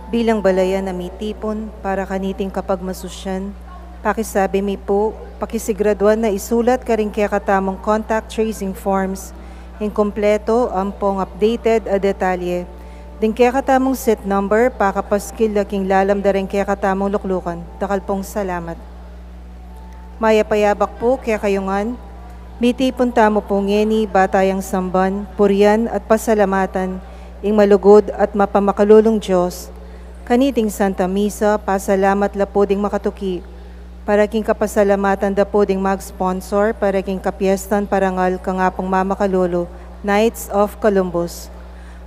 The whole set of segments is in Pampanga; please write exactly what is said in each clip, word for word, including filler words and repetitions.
Bilang balayan a mitipun para kaniting kapagmasusyan, pakisabi mi pu, pakisigraduan na isulat karing kekatamung contact tracing forms ing kumpleto ampong updated a detalye. Ding kekatamung seat number, pakapaskil la king lalam da ring kekatamung luklukan. Dakal pung salamat. Mayap a yabak pu kekayu ngan. Mitipun tamu pu ngeni ba tayang samban, purian at pasalamatan ing malugud at mapamakalulung Dios. Kaniting Santa Misa, pasalamat la pu ding makatuki. Para king kapasalamatan da pu ding mag-sponsor para king kapiestan parangal kang Apung Mamakalulu, Knights of Columbus.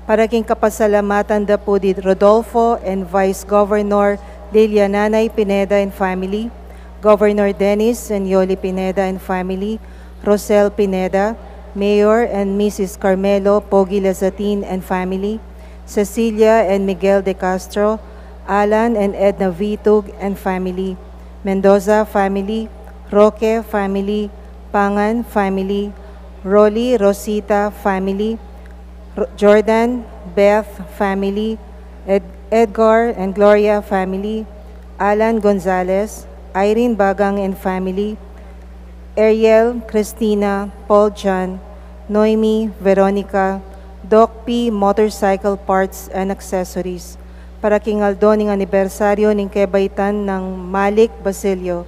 Para king kapasalamatan da pu di Rodolfo and Vice Governor Liliana Nay Pineda and family, Governor Dennis and Yoli Pineda and family, Rosel Pineda, Mayor and Missus Carmelo Pogi Lazatin and family, Cecilia and Miguel de Castro, Alan and Edna Vitug and family, Mendoza family, Roque family, Pangan family, Rolly Rosita family, Ro-, Jordan, Beth family, Ed-, Edgar and Gloria family, Alan Gonzalez, Irene Bagang and family, Ariel, Christina, Paul John, Noemi, Veronica, Doc P Motorcycle Parts and Accessories. Para king aldo ning anibersaryo ning kebaitan nang Malik Basilio.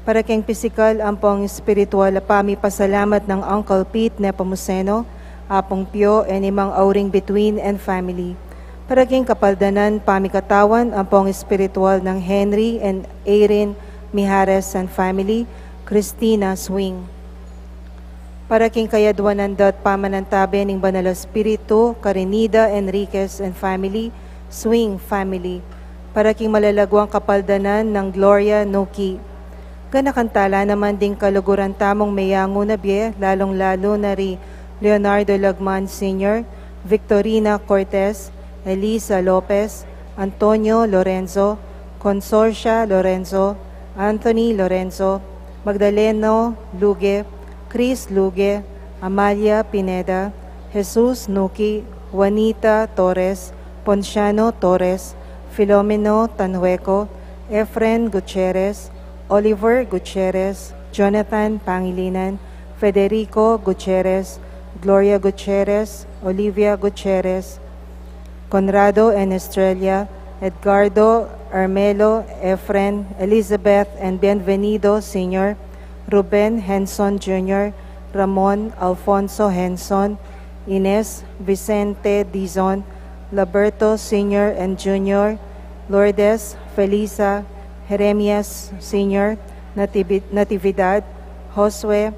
Para king pisikal ampong espiritual a pamipasalamat nang Uncle Pete Nepomuceno, Apung Pio, and imang Auring Between and family. Para king kapaldanan pamikatawan ampong espiritual nang Henry and Erin Mijares and family, Christina Swing. Para king kayadwanan da't pamanantabe ning Banal a Espiritu, Carinida Enriquez and family, Swing family. Para king malalaguang kapaldanan nang Gloria Nuki. Ganakan tala naman ding kaluguran tamung meyangu na bie, lalung-lalu na ri Leonardo Lagman Senior, Victorina Cortez, Elisa Lopez, Antonio Lorenzo, Consorcia Lorenzo, Anthony Lorenzo, Magdaleno Luge, Chris Luge, Amalia Pineda, Jesus Nuki, Juanita Torres, Ponciano Torres, Filomeno Tanhueco, Efren Gutierrez, Oliver Gutierrez, Jonathan Pangilinan, Federico Gutierrez, Gloria Gutierrez, Olivia Gutierrez, Conrado and Estrella, Edgardo, Armelo, Efren, Elizabeth and Bienvenido Senior, Ruben Henson Junior, Ramon Alfonso Henson, Ines Vicente Dizon, Laberto Senior and Junior, Lourdes, Felisa, Jeremias Senior, Nativi-, Natividad, Josue,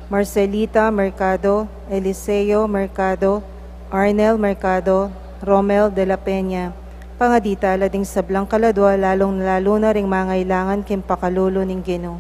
Marcelita Mercado, Eliseo Mercado, Arnel Mercado, Romel de la Peña. Pangadi tala ding sablang kaladua, lalung-lalu na ring mangailangan king pakalulu ning Ginu.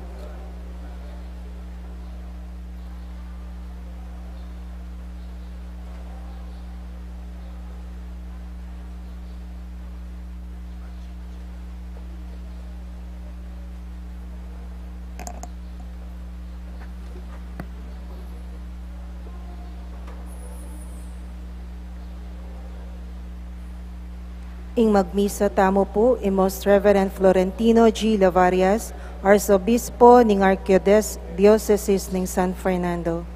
Ing magmisa tamu pu i Most Reverend Florentino G Lavarias, Arsobispo ning Arkidios-, Diosesis ning San Fernando.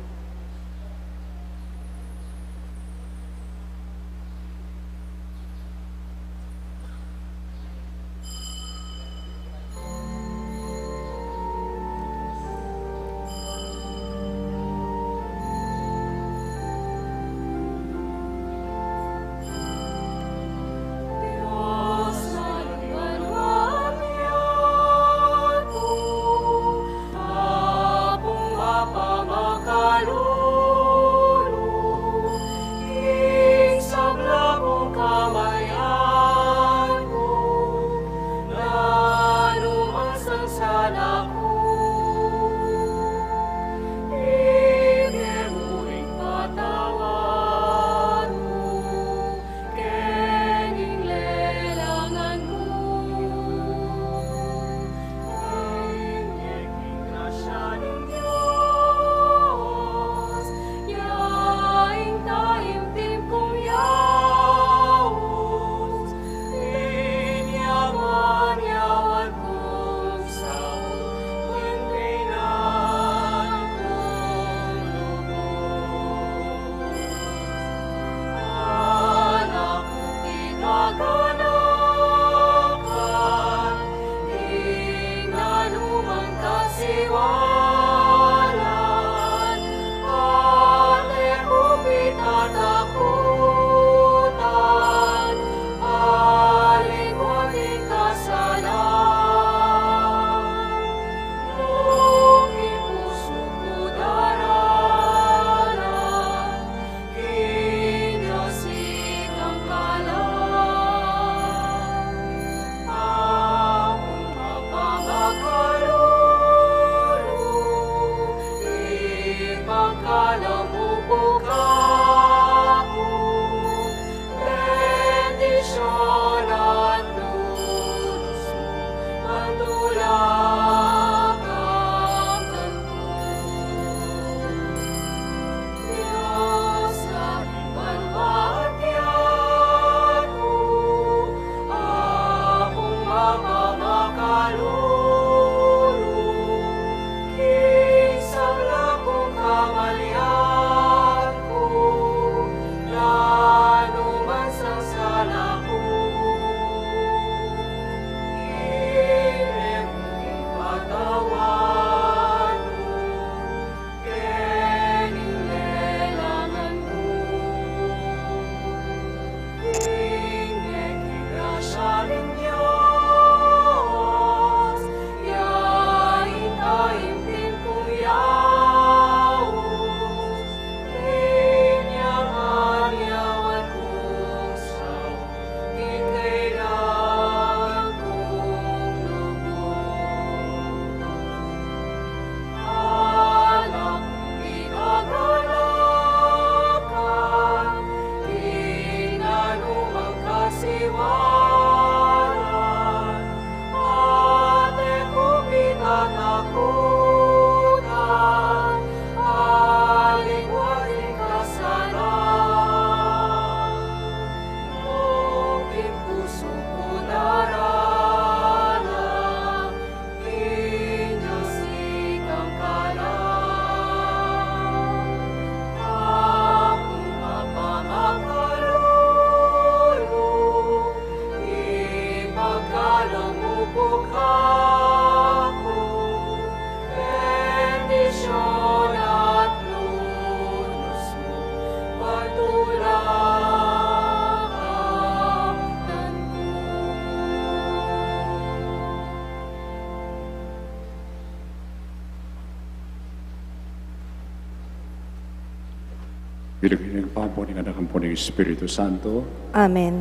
King lagyu ning Ibpa, ampo ning Anak, ampo ning Espiritu Santo. Amen.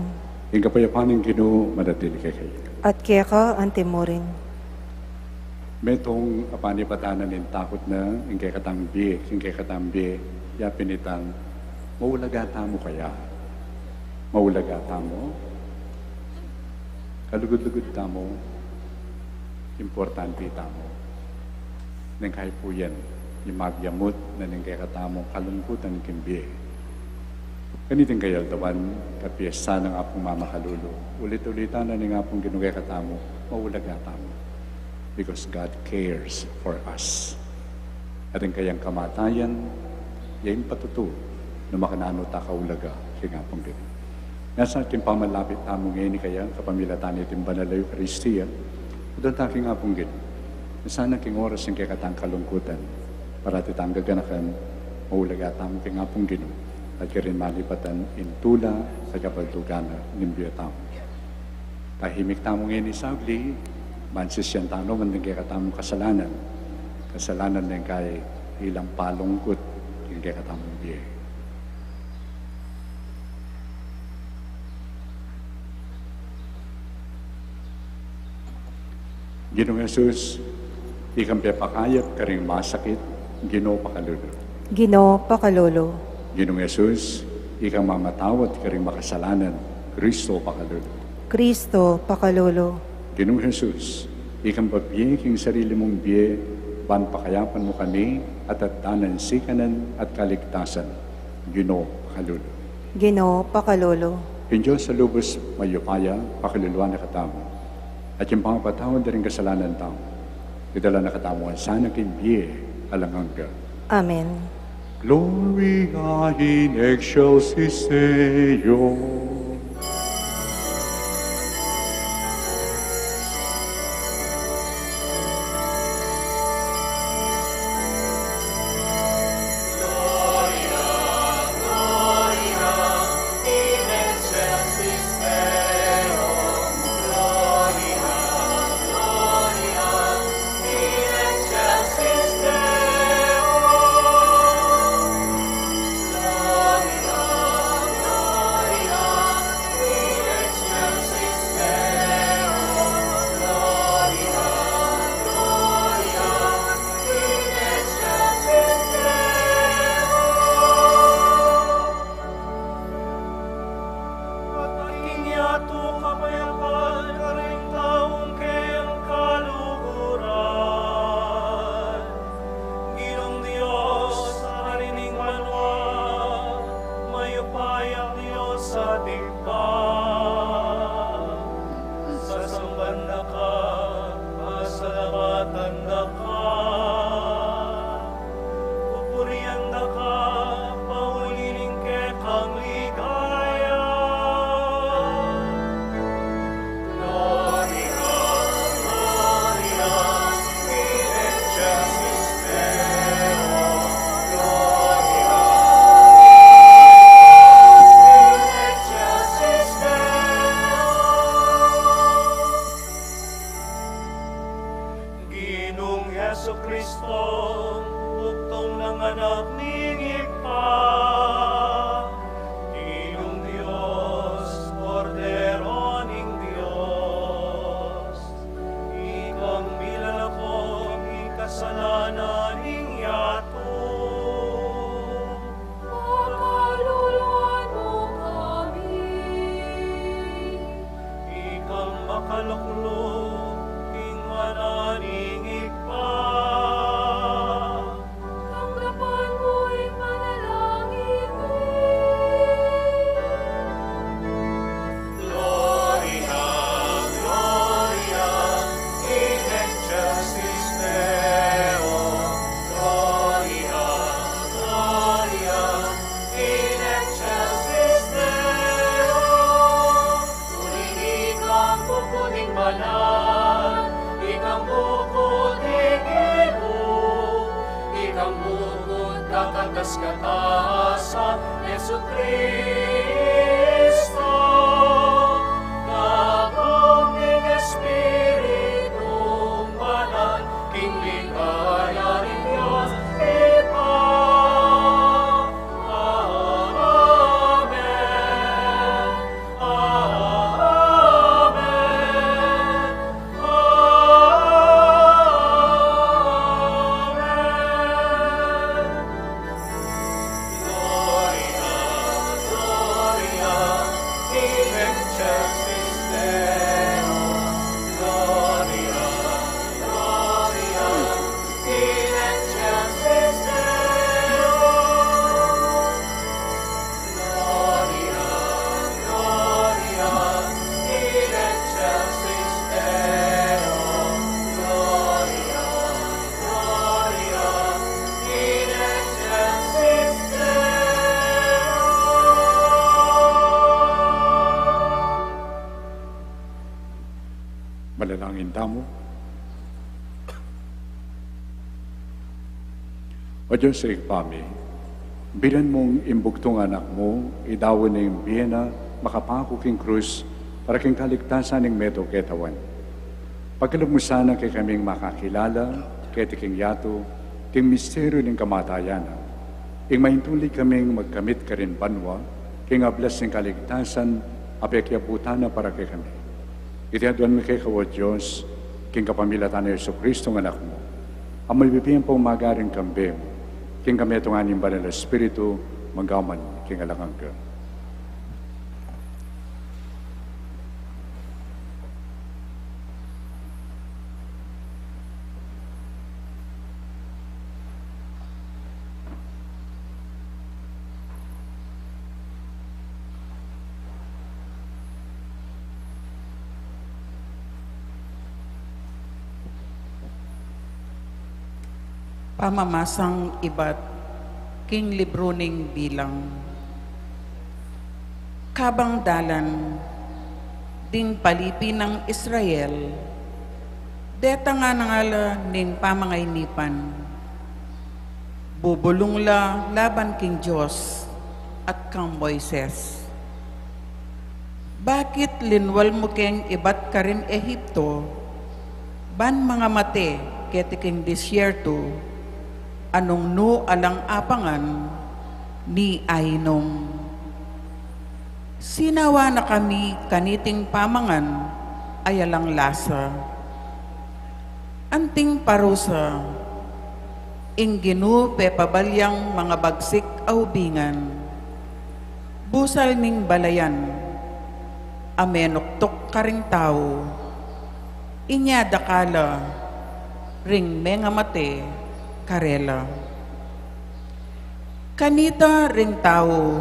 Ing kapayapan ning Ginu manatili kekayu. At keka antimurin. Metung a panipatan na ning takut na ing kekatang bie, ing kekatang bie, yapin itang maulaga tamu kaya. Maulaga tamu. Kalugud-lugud tamu. Importante tamu. Neng kaipuyan, ing mabiamut na ning kekatamung kalungkutan king bie. Kaniting kayaldawan, kapiesta na ning Apung Mamakalulu, ulit-ulitan na ning Apung Ginu kekatamu, maulaga tamu. Because God cares for us. At ing kayang kamatayan, ya ing patutu na makananu ta kaulaga king Apung Ginu. Nasa king pamalapit tamu ngeni kaya, kapamilatan niting banal a Eukaristia, udal ta king Apung Ginu. Nasa na king oras ning kekatang kalungkutan, parati tang gaganakan, maulaga tamu king Apung Ginu, at karin malipatan ing tula at kabaldugan na ning bie tamu. Tahimik tamu ngeni saglit, ban sisian tanu man ding kekatamung kasalanan. Kasalanan deng kailang palungkut king kekatamung bie. Ginung Jesus, ikang pepakayap karing masakit, Ginu pakalulu. Ginu pakalulu. Ginung Jesus, ikang mamatawad karing makasalanan, Kristo pakalulu. Kristo pakalulu. Ginung Jesus, ikang pabie king sarili mung bie, ban pakayapan mu kami at atdanan sikanan at kaligtasan, Ginu pakalulu. Ginu pakalulu. Ing Dios a lubus mayupaya, pakaluluan na katamu. At ing pangapatawad da ring kasalanan tamu, idala na katamu ngan sana king bie alang angga. Amen. Gloria in excelsis Deo. At ing yatu kapayapan karing taung kayang kaluguran. Ginung Dios, Ari ning banua, mayupayang Dios a Ibpa. Sasamban da ka, pasalamatan da ka, pupurian da ka, pauli ning kekang ligaya. Gloria, Gloria in excelsis Deo, Gloria, Gloria in excelsis Deo. Ginung Jesucristo, bugtung nang Anak ning Ibpa, Ginung Dios, Kordero ning Dios, ikang milalako king kasalanan ning yatu. Pakaluluan mu kami. Ikang makalukluk king mata ning Ibpa. Tanggapan mu ing panalangin mi. Gloria, Gloria in excelsis Deo. Gloria, Gloria in excelsis Deo. Tuli ikang buku ning banal, ikang buku ning Ginu, ikang buku ning kakatas-katasan, Jesucristo, gabung ning Espiritung Banal, king ligaya ning Dios Ibpa. Amu. O Dios, Ibpa mi, binan mung ing bugtung anak mu, idawin ning bie na makapaku king krus, para king kaligtasan ning metung ketawan. Pagkalub mu sana kekaming makakilala keti king yatu, king misteryu ning kamatayan na, ing maintuli kaming magkamit karin banua, king ablas ning kaligtasan a pekyabutan na para kekami. Iti aduan mi keka, o Dios, king kapamilatan nang Jesucristo a Anak mu, a mabibie ampong magaring kambe mu, king kametungan ning Banal a Espiritu, mangga man king alang angga. Pamamasang ibat king libru ning Bilang. Kabang dalan ding palipi nang Israel, detang ngana la ning pamangainipan. Bubulung la laban king Dios at kang Moises. Bakit linwal mu keng ibat karin Ehipto, ban mangamate keti king disyertu, a nung nu alang apangan ni ainum? Sinawa na kami kaniting pamangan a alang lasa. Anting parusa, ing Ginu pepabalyang mangabagsik a ubingan, busal ning balayan, a menuktuk karing tau, inya dakal la ring mengamate karela. Kanita ring tau,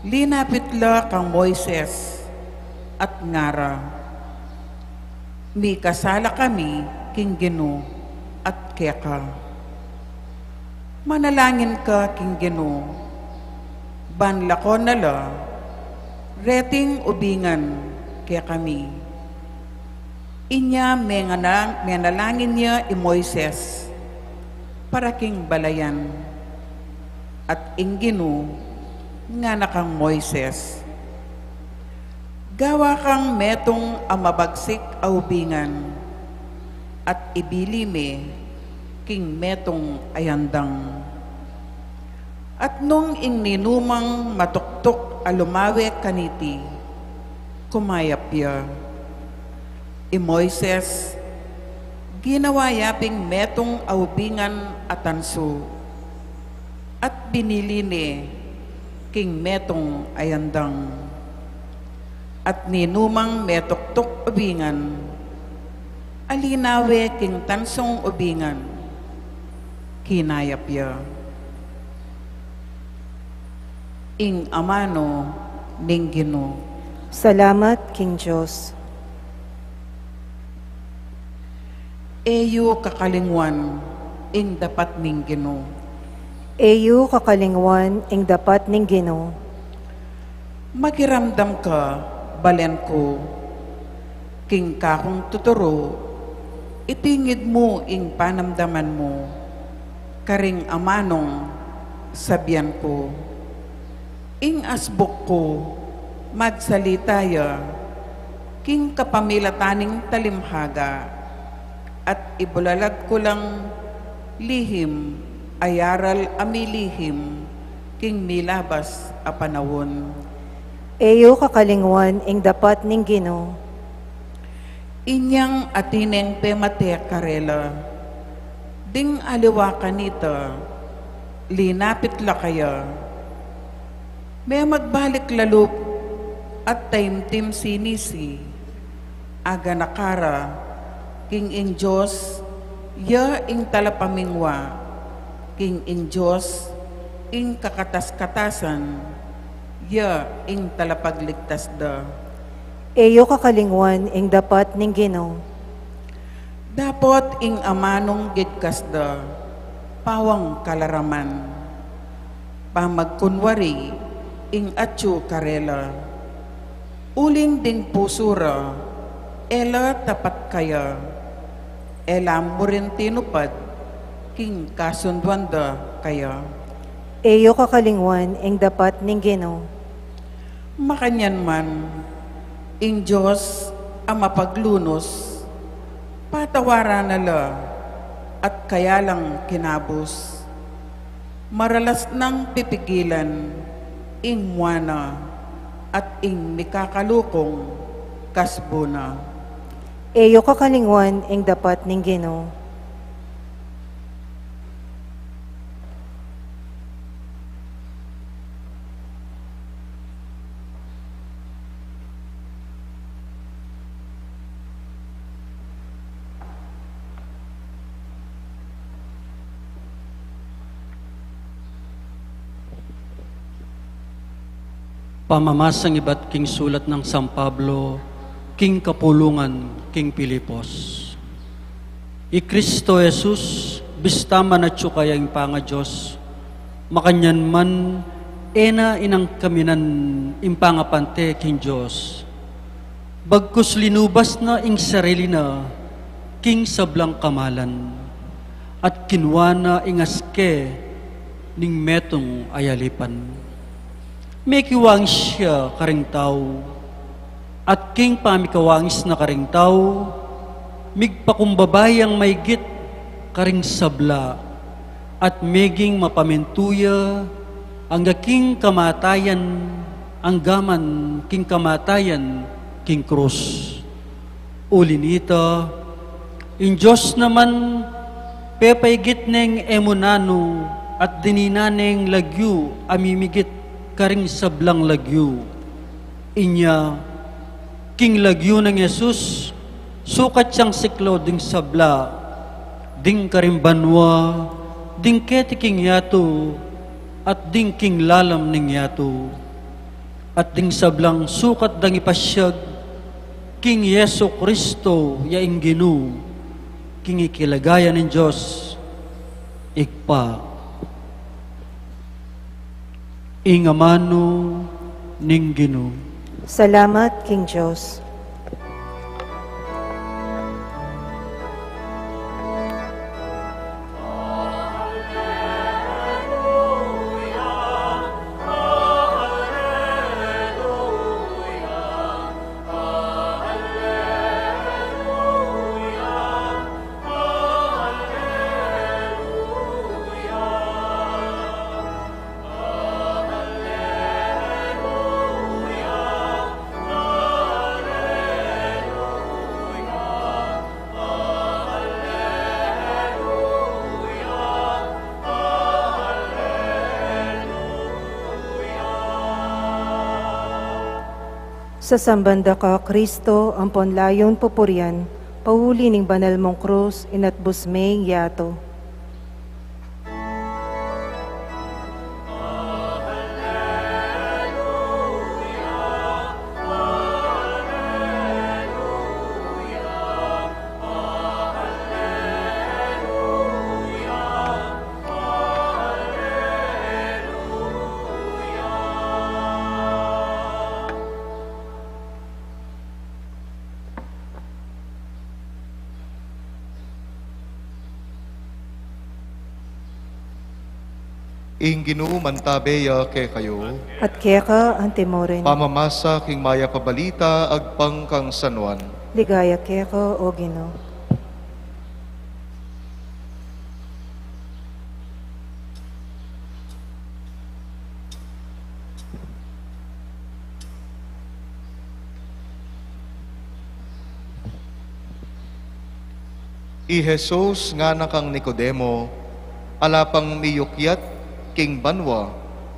linapit la kang Moises at ngara, mikasala kami king Ginu at keka. Manalangin ka king Ginu, ban lakwan na la reting ubingan kekami. Inya mengana-, menalangin ya i Moises para king balayan. At ing Ginu ngana kang Moises, gawa kang metung a mabagsik a ubingan, at ibili me king metung a yandang. At nung ing ninumang matuktuk a lumawe kaniti, kumayap ya. I Moises, ginawa ya ping metung a ubingan a tansu, at binili ne king metung a yandang. At ninumang metuktuk ubingan a linawe king tansung ubingan, kinayap ya. Ing amanu ning Ginu. Salamat king Dios. E yu kakalingwan ing dapat ning Ginu. E yu kakalingwan ing dapat ning Ginu. Makiramdam ka, balen ku, king kakung tuturu, itingid mu ing panamdaman mu karing amanung sabian ku. Ing asbuk ku, magsalita ya king kapamilatan ning talimhaga, at ibulalag ku lang lihim a aral a milihim king milabas a panaun. E yu kakalingwan ing dapat ning Ginu. Inyang atin neng pemate karela, ding aliwa kanita, linapit la kaya. Memagbalik la lub at taimtim sinisi, aganaka ra king ing Dios ya ing talapamingwa, king ing Dios ing kakatas-katasan, ya ing talapagligtas da. E yu kakalingwan ing dapat ning Ginu. Dapot ing amanung gigkas da, pawang kalaraman, pamagkunwari ing atyu karela. Uling ding pusu ra, E la tapat kaya, e la mu rin tinupad king kasunduan da kaya. E yu kakalingwan ing dapat ning Ginu. Makanyan man, ing Dios a mapaglunus, patawaran na la at kaya lang kinabus. Maralas nang pipigilan ing mua na at ing mikakalukung kasbu na. E yu kakalingwan ing dapat ning Ginu. Pamamasang ibat king sulat nang San Pablo king kapulungan king Filipos. I Kristo Jesus, bista man atyu kaya ing pangaDios, makanyan man e na inangkaminan ing pangapante king Dios. Bagkus linubas na ing sarili na king sablang kamalan, at kinua na ing aske ning metung a yalipan. Mekiwangis ya karing tau, at king pamikawangis na karing tau, migpakumbaba yang maigit karing sabla, at meging mapamintu ya angga king kamatayan, angga man king kamatayan king krus. Uli nita, ing Dios naman, pepaigit neng e mu nanu at dininan neng lagyu a mimigit karing sablang lagyu. Inya, king lagyu nang Jesus, sukat yang siklaud ding sabla, ding karing banua, ding keti king yatu, at ding king lalam ning yatu. At ding sablang sukat dang ipasyag king Jesu Kristo ya ing Ginu, king ikilagayan ning Dios Ibpa. Ing amanu ning Ginu. Salamat king Dios. Sasamban da ka, Kristo, ampon layun pupurian, pauli ning banal mung krus, inatbus me ing yatu. Ing Ginu mantabe ya kekayu. At keka antimurin. Pamamasa king mayap a balita agpang kang San Juan. Ligaya keka, O Ginu. I Jesus ngana kang Nicodemo, ala pang miyukyat king banua,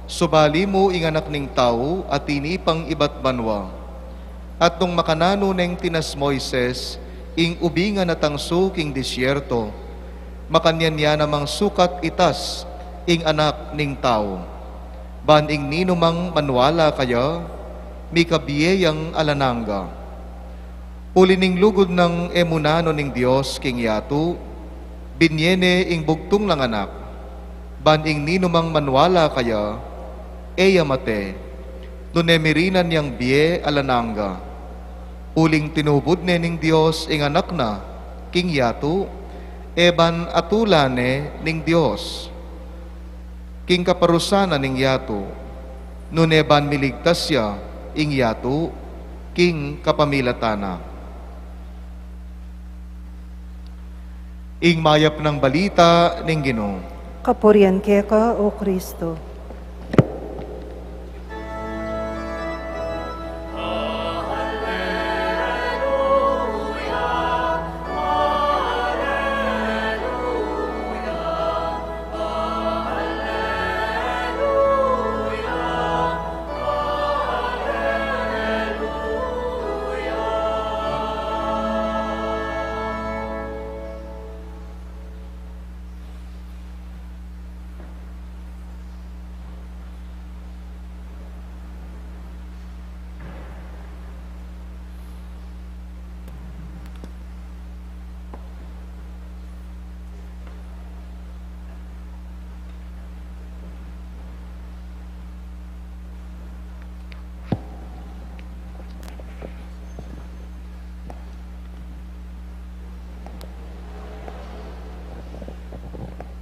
subali mu ing Anak ning Tau atin pang ibat banua. At nung makananu neng tinas Moises ing ubingan a tangsu king disyerto, makanyan ya namang sukat itas ing Anak ning Tau. Ban ing ninumang maniwala kaya, mikabie yang alang angga. Uli ning lugud nang e mu nanu ning Dios king yatu, binye ne ing bugtung nang Anak. Ban ing ninumang maniwala kaya, e ya mate, nune mirinan yang bie alang angga. Uling tinubud ne ning Dios ing Anak na king yatu, e ban atulan ne ning Dios king kaparusahan ning yatu, nune ban miligtas ya ing yatu king kapamilatan na. Ing mayap nang balita ning Ginu. Kapurian keka, O Kristo.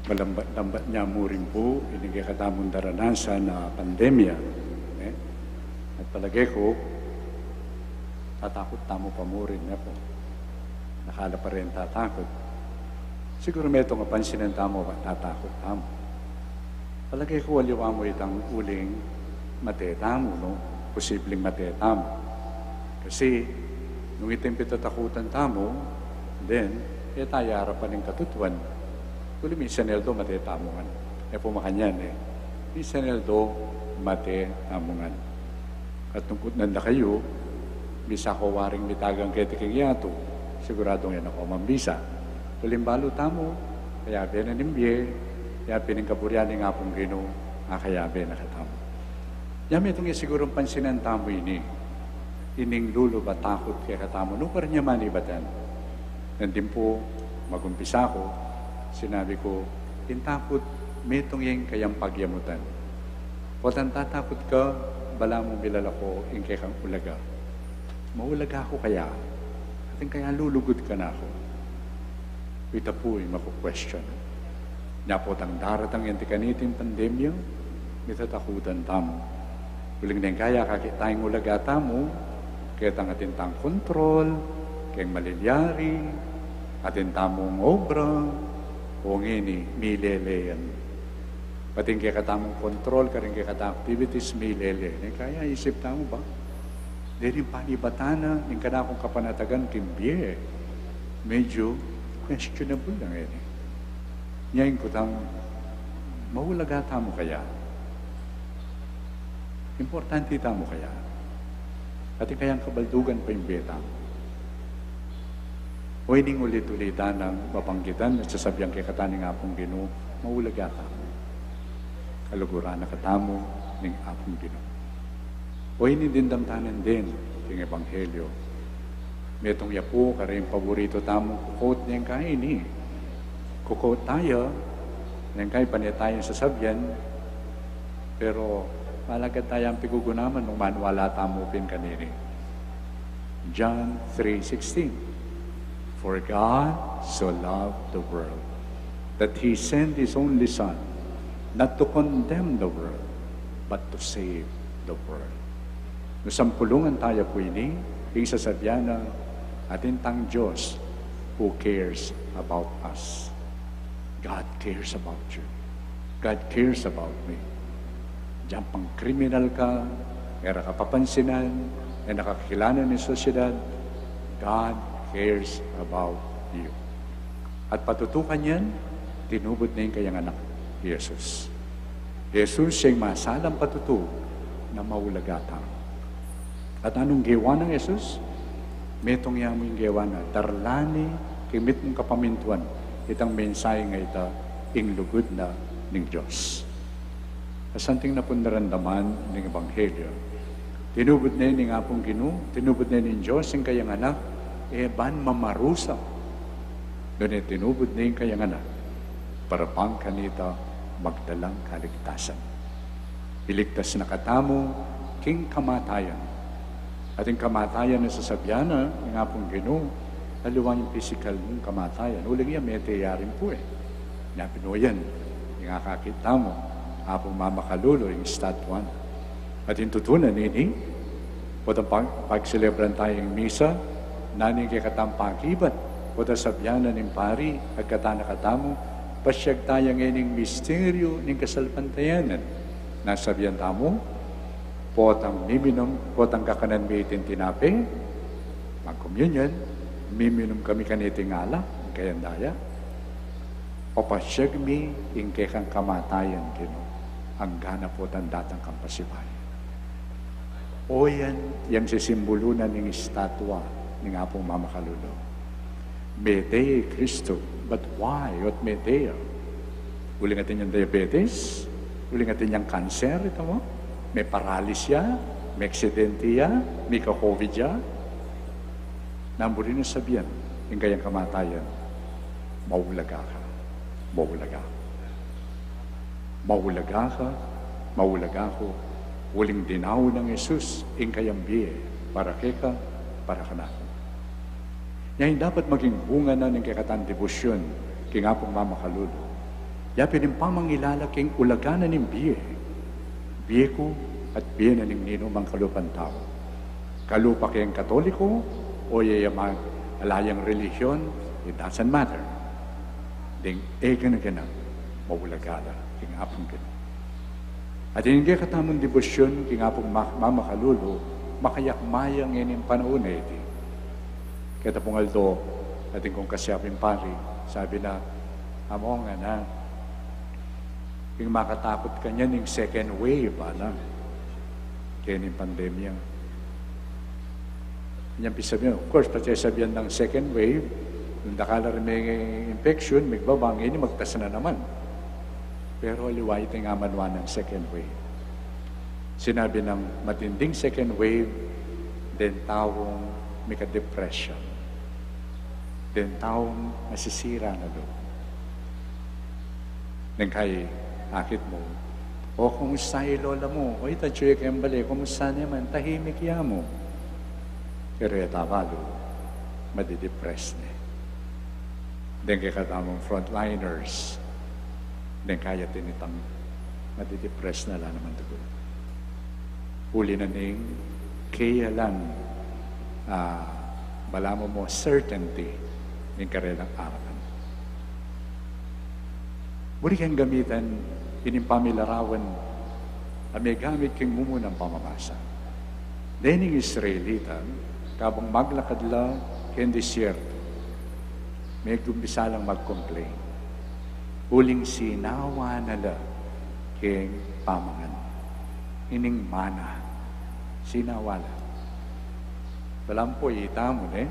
Malambat-lambat ne mu rin pu ining kekatamung daranasan a pandemya, e? At palage ku, tatakut tamu pa mu rin, e pu? Nakala pa rin tatakut. Siguru metung a pansinan tamu, tatakut tamu. Palage ku aliwa mu itang uling mate tamu, no? Posibleng mate tamu. Kasi, nung iting pitatakutan tamu, then, e taya arapan ing katutuan. Uli minsan aldo mate tamu ngan. E pu makanyan, e. Minsan aldo mate tamu ngan. At nung kutnan da kayu, bisa ko waring mitagan keti king yatu, siguradung e na ko mambisa. Uling balu tamu, kayabe na ning bie, ya pin ing kaburian ning Apung Ginu, a kayabe na katamu. Ya metung ya sigurung pansinan tamu ini, ining lulu a takut kekatamu, nukarin ya manibatan. Nandin pu, magumpisa ku, sinabi ku, ing takut, metung ya ing kayang pagyamutan. Potang tatakut ka, balamu milalako ing kekang ulaga. Maulaga ku kaya? Atin kaya lulugud kanaku? Ita pu ing maku-question. Nya potang daratang ya anti kaniting pandemya, mitatakutan tamu. Uling neng kaya akakit tang ulaga tamu, ketang atin tang kontrol keng malilyari, atin tamung obra, o ngeni, milele yan. Pati ing kekatamung kontrol karing kekatang activities, milele. Neng kaya isip tamu ba? Deni panibatan na, ing kanakung kapanatagan king bie, medyo questionable na ngeni. Nya ing kutang, maulaga tamu kaya? Importante tamu kaya? Atin kayang kabaldugan pa ing bie tamu? O ining ulit-ulitan nang babanggitan at sasabian kekatamu ning Apung Ginu, maulaga tamu. Kaluguran na katamu ning Apung Ginu. O ini dimdam tamu ning ebanghelyo. Metung ya pu karing paborito tamung ku-quote neng kaini. Ku-quote taya, neng kai pane tayang sasabian, pero malagad tayang pigugunaman nung maniwala tamu pin kanini. John three sixteen, "For God so loved the world, that He sent His only Son, not to condemn the world, but to save the world." Nung sampulungan taya pu ini, ing sasabian na, atin tang Dios who cares about us. God cares about you. God cares about me. Dinan pang kriminal ka, e ra ka papansinan, e na ka kakilanan ning sosyedad, God cares about you. At patutu kanyan, tinubud ne ing kayang anak, i Jesus. I Jesus ya ing masalang patutu na maulaga tamu. At anung gewa nang Jesus? Metung ya mu ing gewa na, darla ne king mitmung kapamintuan itang mensahe a ita, ing lugud na ning Dios. Asanting na pung daramdaman ning ebanghelyo, tinubud ne ning Apung Ginu, tinubud ne ning Dios ing kayang anak, e ban mamarusa, nune tinubud ne ing kayang anak para bang kanita magdalang kaligtasan. Iligtas na katamu king kamatayan. Ating kamatayan a sasabyan na ing Apung Ginu, aliwa ing pisikal mung kamatayan. Uling ya mete ya rin pu e. Nya pin o yan ing akakit tamu, Apung Mamakalulu, ing estatwa na. At ing tutu na nini, potang pag-, pagselebran taya ing misa, nanu ing kekatang pakibat, potang sabyan na ning pari, agkatan na katamu, pasiag taya ngening misteryu ning kasalpantayanan. Nanu sabyan tamu, potang miminum, potang kakanan mi iting tinape, magkomunyon, miminum kami kaniting alak, ing kayang daya. Papasiag mi ing kekang kamatayan, Ginu, anggang potang datang kang pasibayu. O yan, yang sisimbulu na ning estatwa ning Apung Mamakalulu. Mete ya i Kristu, but why? Ba't mete ya? Uling atin yang diabetes, uling atin yang kanser, ita mu? Me paralisi ya, me aksidente ya, mika-covid ya. Nanu rin ing sabyan ning kayang kamatayan, maulaga ka, maulaga ka. Maulaga ka, maulaga ku, uling dinaun nang Jesus ing kayang bie, para keka, para kanaku. Nya ing dapat maging bunga na ning kekatang debosyon king Apung Mamakalulu, ya pin ing pamangilala king ulaga na ning bie, bie ku at bie na ning ninumang kalupang tau. Kalupa keng Katoliko, o ya mang ala yang relihiyon, it doesn't matter. Deng e gana-gana, maulaga la king Apung Ginu. At ing kekatamung debosyon king Apung Ma-, Mamakalulu, makayakma ya ngening panaun a iti. Keta pung aldo, atin kung kasyabing pari, sabi na, "Among anak, ing makatakut kanyan ing second wave, ala, kening pandemya." Inyang pisabyan, of course, patse sabyan nang second wave, nung dakal a ring infection, migbaba, ngeni magtas na naman. Pero aliwa ita ing amanuan nang second wave. Sinabi nang matinding second wave, deng taung mika-depression, deng taung masisira na lub. Neng kayakit mu, "O, kumusta i lola mu? O, ita, atsu ya keng bale, kumusta naman? Tahimik ya mu." Pero e ta balu, madidepress ne. Deng kekatamung frontliners, deng kaya tinitang, madidepress na la naman tutu. Uli na ning keya lang, ah, balamu mo certainty ning karelang arapan. Buri keng gamitan ining pamilarawan a megamit king mumunang pamamasa. Dening Israelita, kabang maglakad la keng disyerto, megumpisa lang mag-complain. Uling sinawa na la keng pamangan. Ining mana, sinawa la. Balamu pu itamu, ne?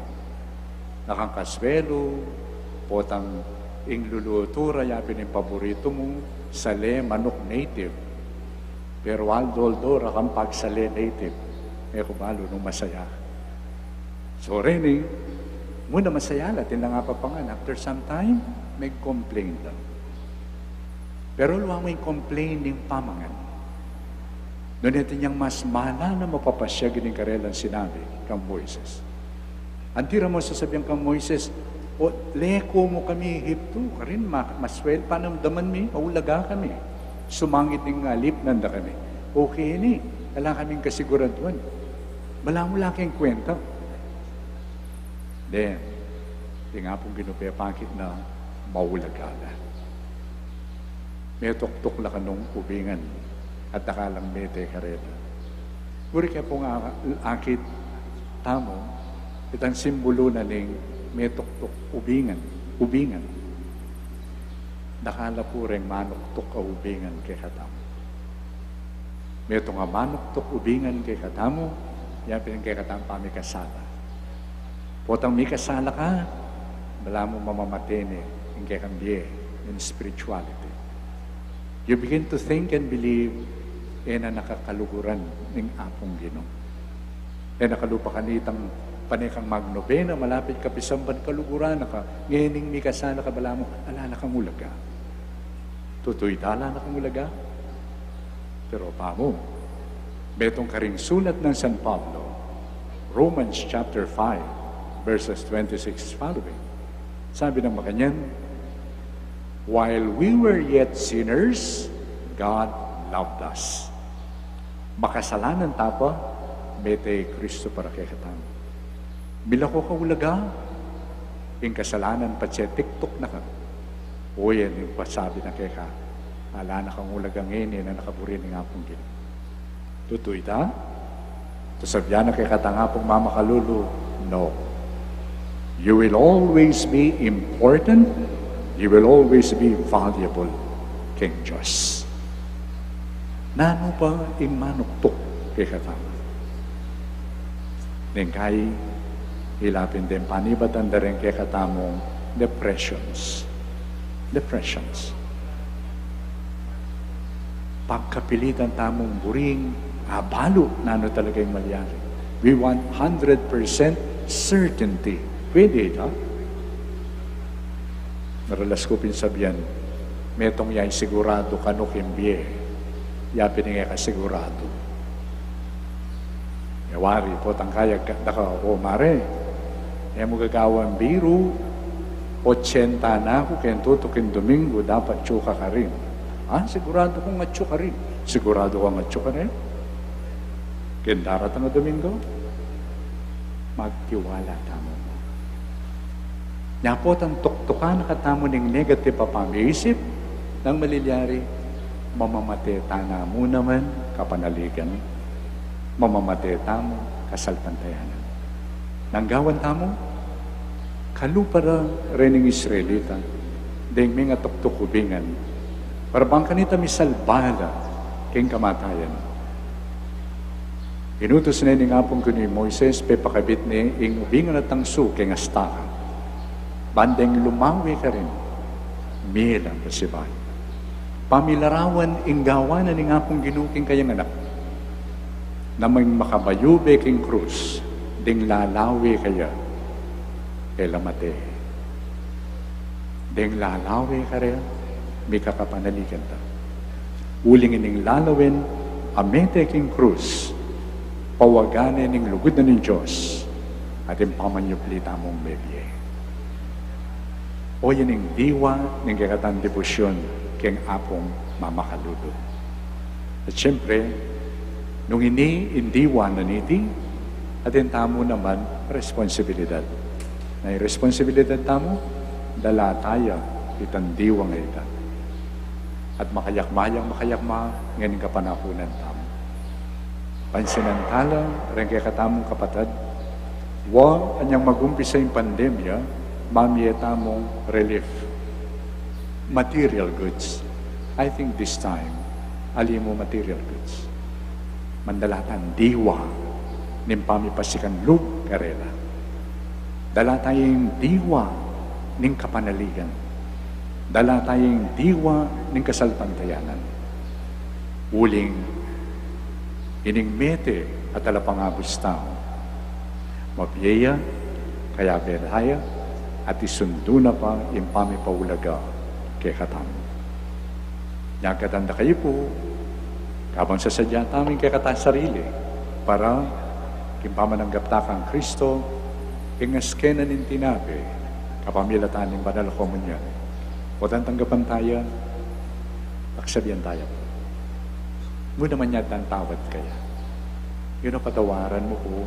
Nakang kaswelu, potang ing lulutu ra ya pin ing paboritu mu, sale, manuk, native. Pero aldo-aldo ra kang pagsale native. E ku balu nung masaya. So, reni, muna masaya la, atin lang apapangan. After some time, me-complain la. Pero aliwa mu ing complain ning pamangan. Nune atin yang mas mana na mapapasyag ning karelang sinabi kang Moises. Antira mu sasabyan kang Moises, "O, leko mu kami Ehipto, karin ma-, maswel, panamdaman mi, maulaga kami. Sumangit ing alipnan da kami. Okay ini, ala kaming kasiguraduan. Balamu la keng kwenta." Then, ing Apung Ginu pepakit na maulaga la. Metuktuk la kanung ubingan, at dakal lang mete karela. Buri ke pung a-, akit tamu, itang simbulu na ning metuktuk ubingan, ubingan. Dakal la pu reng manuktuk a ubingan kekatamu. Metung a manuktuk ubingan kekatamu, yan pin kekatang pamikasala. Potang mikasala ka, balamu mamamate ne ing kekang bie, in spirituality. You begin to think and believe, e na na ka kaluguran ning Apung Ginu. E na kalupa kanitang pane kang magnobena, malapit ka pisamban, kaluguran na ka, ngening mikasala ka, balamu, ala na kang ulaga. Tutu ita, ala na kang ulaga. Pero pamu, metung karing sulat nang San Pablo, Romans chapter five, verses twenty-six following. Sabi ng makanyan, "While we were yet sinners, God loved us." Makasalanan ta pa, mete i Kristo para kekatamu. Milako ka ulaga, ing kasalanan patse tiktuk na ka. O yan ing pasabi na keka, ala na kang ulaga ngeni, e na ka buri ning Apung Ginu. Tutu ita? Tutu sabyan na kekatang Apung mamakalulu? No. You will always be important. You will always be valuable king Dios. Nanu pa ing manuktuk kekatamu? Neng kai, ila pin deng panibatan da ring kekatamung depressions. Depressions. Pagkapilitan tamung buring abalu nanu talaga ing malyari. We want hundred percent certainty. Pwede ita? Maralas ku pin sabyan, metung ya ing siguradu kanu king bie, ya pin ing e ka siguradu. E wari, potang kayag ka, daka, "O mare, e mu gagawan biru, otsenta na ku, keng tutuking Domingo dapat atsu ka karin." "A, siguradu kung atsu ka rin." Siguradu kang atsu ka rin? Keng daratang a Domingo, magtiwala tamu. Nya potang tuktukan na katamu ning negative a pamiisip, nang malilyari, mamamate ta na mu naman kapanaligan, mamamate tamu kasalpantayanan. Nang gawan tamu, kalupa ra ring Israelita, deng mengatuktuk ubingan, para bang kanita misalba la keng kamatayan. Inutus ne ning Apung Ginu i Moises, pepakabit ne ing ubingan a tangsu keng astaka, ban deng lumawe karin, mie lang pasibayu. Pamilarawan ing gawan na ning Apung Ginu king kayang anak, na ming makabayu be king krus, deng lalawe kaya, e la mate. Deng lalawe karela, mikakapanaligan ta. Uling ining lalawen a mete king krus, pawagan ne ning lugud na ning Dios, at ing pamanyubli tamung mebie. O yan ing diwa ning kekatang debosyon keng Apung mamakalulu. At siyempre, nung ini ing diwa na niti, atin tamu naman responsibilidad. Na ing responsibilidad tamu, dala taya itang diwa ngeni. At makayakma yang makayakma, ngening kapanahunan tamu. Pansinantala reng kekatamung kapatad, wa anyang magumpisa ing pandemya, mamie tamung relief. Material goods. I think this time, ali mu material goods. Mandala tang diwa ning pamipasikanlub karela. Dala taya ing diwa ning kapanaligan. Dala taya ing diwa ning kasalpantayanan. Uling ining mete a talapangabus tau, mabie ya, kayabe taya, at isundu na pa ing pamipaulaga kekatamu. Nyagatan da kayu pu, kabang sasadya tamu ing kekatang sarili, para king pamananggap ta kang Kristo, ing askenan ning tinape, kapamilatan ning banal a komunyon. Potang tanggapan taya, pagsabian taya pu. Mu naman ya dang tawad kaya. Ginu, patawaran mu ku,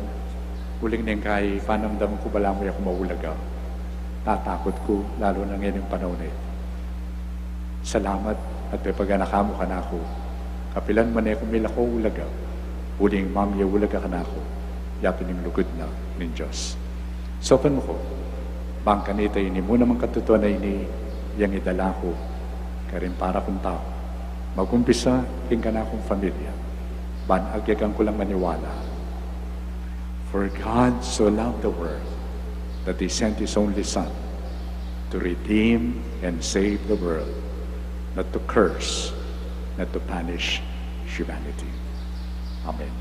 uling neng kai panamdaman ku balamu e ku maulaga. Tatakut ku, lalu na ngening panaun a iti. Salamat at pepaganaka mu kanaku. Kapilan man e ku milako ulaga, uling mamie ulaga kanaku, yapin ing lugud na ning Dios. Saupan mu ku, bang kanita ini mu namang katutuan a ini, yang idala ku karing para kung tau, magumpisa king kanakung familia, ban agyagan ku lang maniwala. For God so loved the world that he sent his only Son to redeem and save the world, not to curse, not to punish humanity. Amen.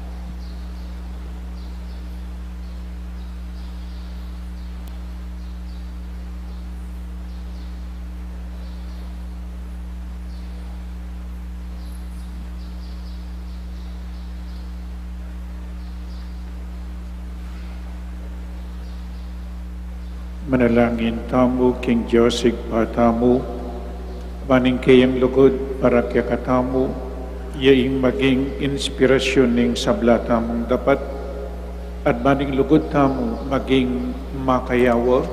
Manalangin tamu king Dios Ibpa tamu, ban ing keyang lugud para kekatamu, ya ing maging inspirasyun ning sabla tamung dapat, at ban ing lugud tamu maging makayawa,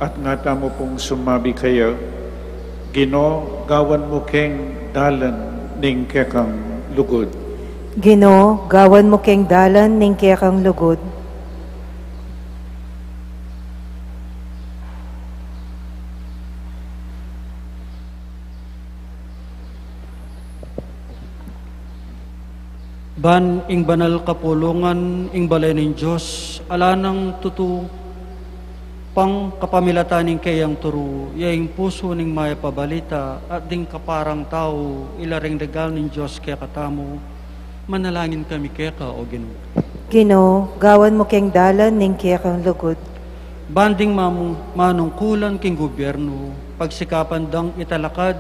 at nga tamu pung sumabi kaya, Ginu, gawan mu keng dalan ning kekang lugud. Ginu, gawan mu keng dalan ning kekang lugud. Ban ing banal kapulungan, ing bale ning Dios, ala nang tutu pang kapamilatan ning keyang turu, ya ing pusu ning mayap a balita, at ding kaparang tau, ila ring regalu ning Dios kekatamu, manalangin kami keka, O Ginu. Ginu, gawan mu keng dalan ning kekang lugud. Ban ding mamu-, manungkulan king gubyernu, pagsikapan dang italakad,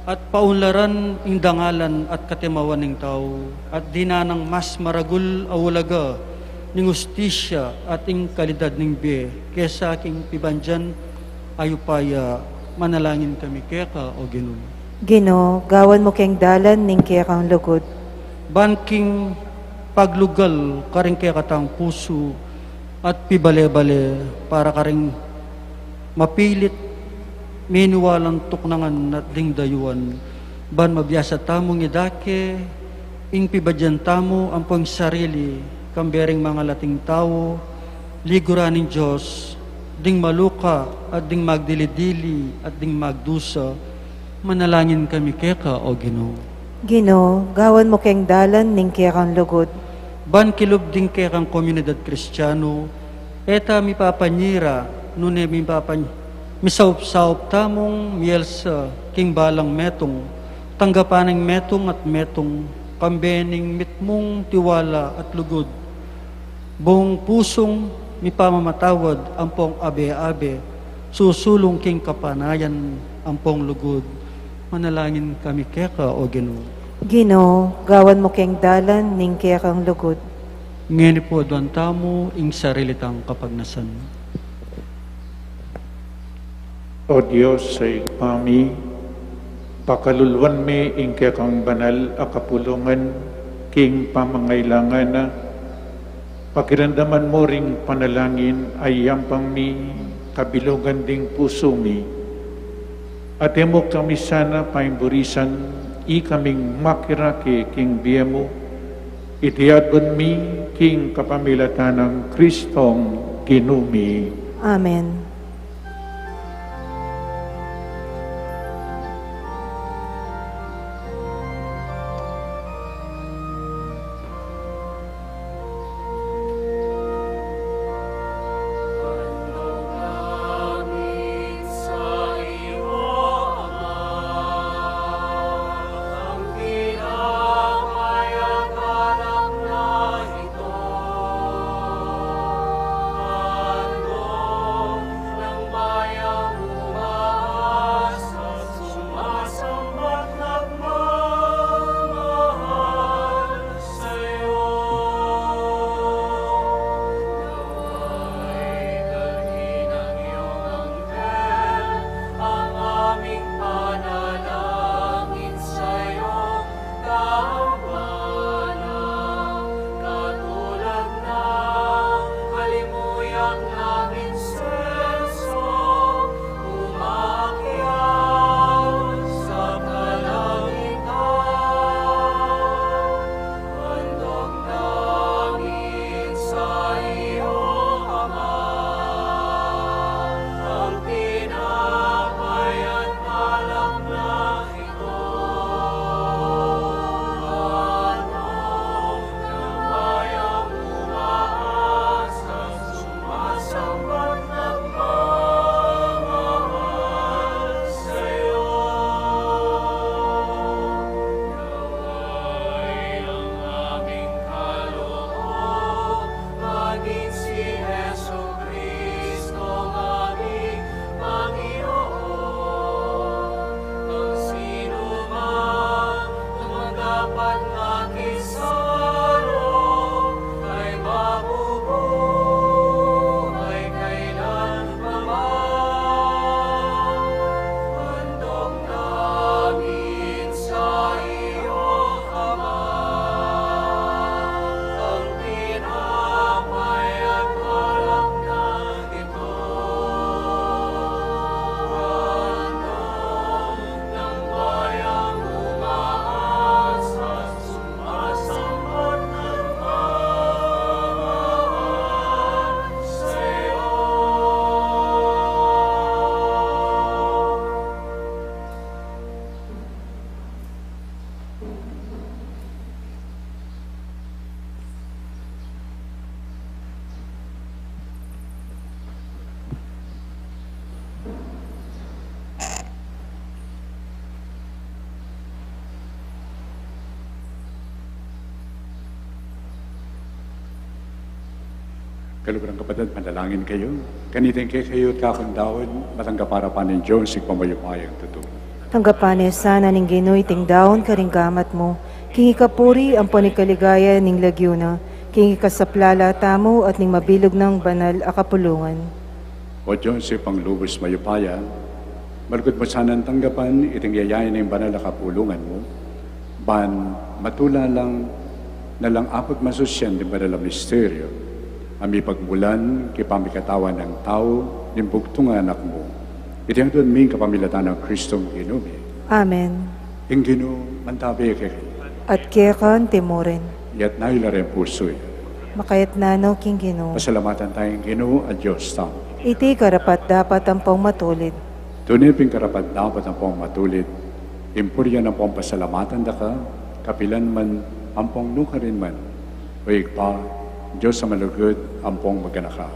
at paunlaran ing dangalan at katimawan ning tau, at dinan nang mas maragul a ulaga ning ustisya at ing kalidad ning bie, kesa king pibandian a upaya, manalangin kami keka, O Ginu. Ginu, gawan mu keng dalan ning kekang lugud. Ban king paglugal karing kekatang pusu at pibale-bale para karing mapilit miniwalang tuknangan at ding dayuan, ban mabiasa tamung idake ing pibandian tamu ampong sarili, kambe ring mangalating tau, liguran ning Dios, ding maluka, at ding magdili-dili, at ding magdusa, manalangin kami keka, O Ginu. Ginu, gawan mu keng dalan ning kekang lugud. Ban kilub ding kekang komunidad Kristianu, e ta mipapanyira, nune mipapany-, misaup-saup tamung mielsa king balang metung, tanggapan ning metung at metung, kambe ning mitmung tiwala at lugud, buung pusung mipamamatawad ampong abe-abe, susulung king kapanayan ampong lugud. Manalangin kami keka, O Ginu. Ginu, gawan mu keng dalan ning kekang lugud. Ngeni pu aduan tamu ing sarili tang kapagnasan. O Dios a Ibpa mi, pakaluluan mi ing kekang banal a kapulungan king pamangailangan na, pakiramdaman mu ring panalangin a yampang mi kabilugan ding pusu mi. At e mu kami sana paimburisan, ikaming makirake king bie mu, iti adwan mi king kapamilatan nang Kristong Ginu mi. Amen. Kaluguran kapatad, manalangin kayu. Kanita ing kekayu at kakung daun, matanggap ya pa ning Dios, Ibpang mayupayang tutu. Tanggapan na sana ning Ginu iting daun karing gamat mu, king ikapuri ampon ikaligaya ning lagyu na, king ikasaplala tamu at ning mabilug nang banal a kapulungan. O Dios, Ibpang lubus mayupaya, malugud mu sanang tanggapan iting yaya ning banal a kapulungan mu, ban matula lang na lang apagmasusyan ding banal a misteryo, a mipagmulan king pamikatawan nang tau ning bugtung a Anak mu. Iti adwan mi king kapamilatan nang Kristong Ginu mi. Amen. Ing Ginu mantabi kekayu. At keka antimurin. Itas yu la ring pusu yu. Makaitas na no king Ginu. Pasalamatan taya ing Ginu a Dios tamu. Iti karapat-dapat ampong matulid. Tune pin karapat-dapat ampong matulid ing purian ampong pasalamatan da ka, kapilan man ampong nukarin man, O Ibpa, Dios a malugud ampong maganaka.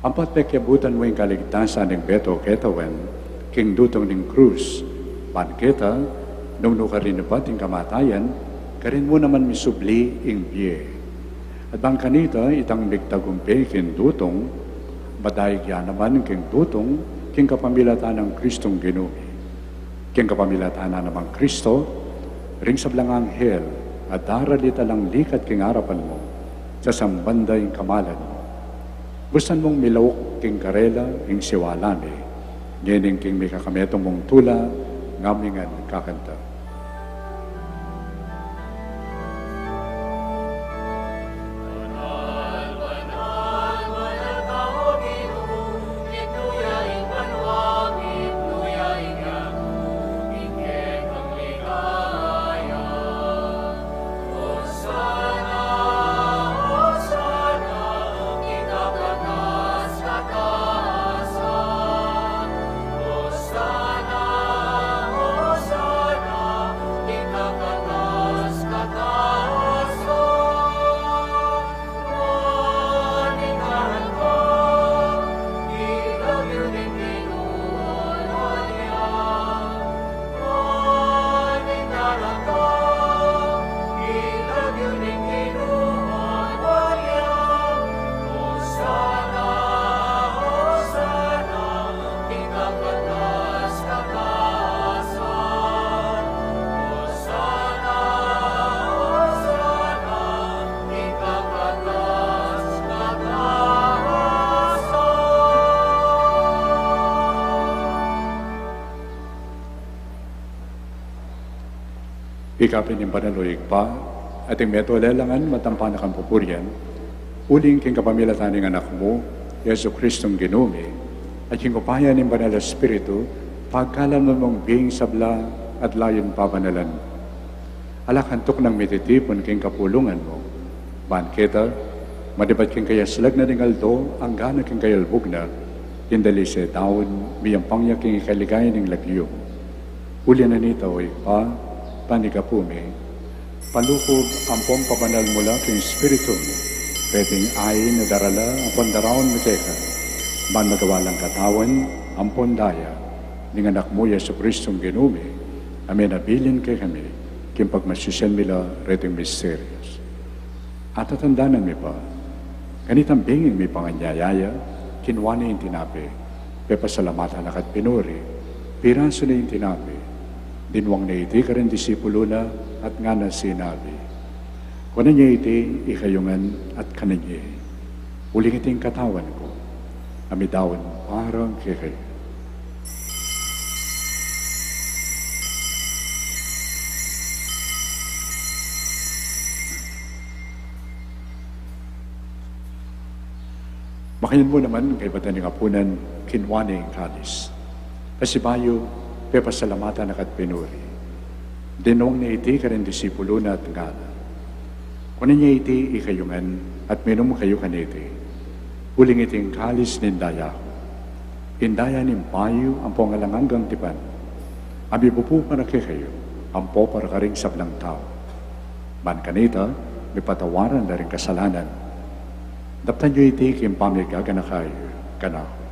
Ampat pekyabutan mu ing kaligtasan ning beto ketawan king dutung ning krus, ban keta, nung nukarin na pa ing kamatayan, karin mu naman misubli ing bie. At ban kanita itang migtagumpe king dutung, madaig ya naman king dutung, king kapamilatan nang Kristong Ginu mi. King kapamilatan na namang Kristo, ring sablang anghel a daralita lang likat king arapan mu, sasamban da ing kamalan mu. Bustan mung milauk king karela ing siwala mi, ngening king mikakametung mung tula, ngami ngan kakanta. Ika pin ing banal, o Ibpa, at ing metung a lelangan matampa na kang pupurian, uling king kapamilatan ning Anak mu, Jesu Kristong Ginu mi, at king upaya ning Banal a Espiritu, pagkaluban mung bie ing sabla at layun pabanalan. Ala kang tuknang mititipun king kapulungan mu, ban keta, manibat king kayaslag na ning aldo, anggana king kayalbug na, king dalise daun, miyampang ya king ikaligaya ning lagyu mu. Uli na nita, o Ibpa, panyawad mu, palukub ampon pabanal mu la king Espiritu mu, peting ain a darala ampon daraun mi keka, ban magawa lang katawan ampon daya ning Anak mu, Jesu Kristong Ginu mi, a menabilin kekami, king pagmasusyan mi la reting misterios. Atatandanan mi pa, kanitang benging mipanganyaya ya, kinua ne ing tinape, pepasalamatan na ka't pinuri, pirasu ne ing tinape, dinwang ne iti karing disipulu na, at ngana sinabi, Kunan ye iti ikayu ngan at kanan ye, uling iti ing katawan ku, a midaun para kekayu. Makanyan mu naman, kaybat na ning apunan, kinua ne ing kalis. Pasibayu, pepasalamatan na ka't pinuri, dinwang ne iti karing disipulu na at ngana, Kunan ye iti ikayu ngan, at minum kayu kaniti, uling iti ing kalis ning daya ku, ing daya ning bayu ampong alang anggang tipan, a mibubu para kekayu, ampo para karing sablang tau. Ban kanita, mipatawaran la ring kasalanan. Daptan yu iti king pamigaganaka yu kanaku.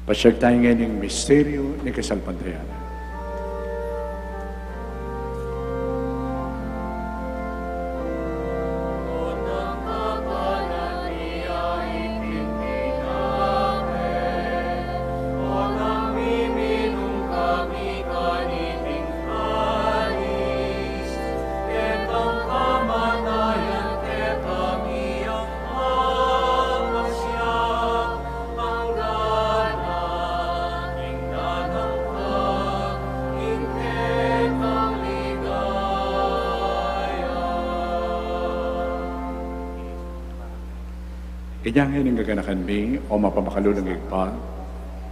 Pasiag tamu ngening misteryu ning kasalpantayanan. Inya ngeni, gaganakan mi, o mapamakalulung Ibpa,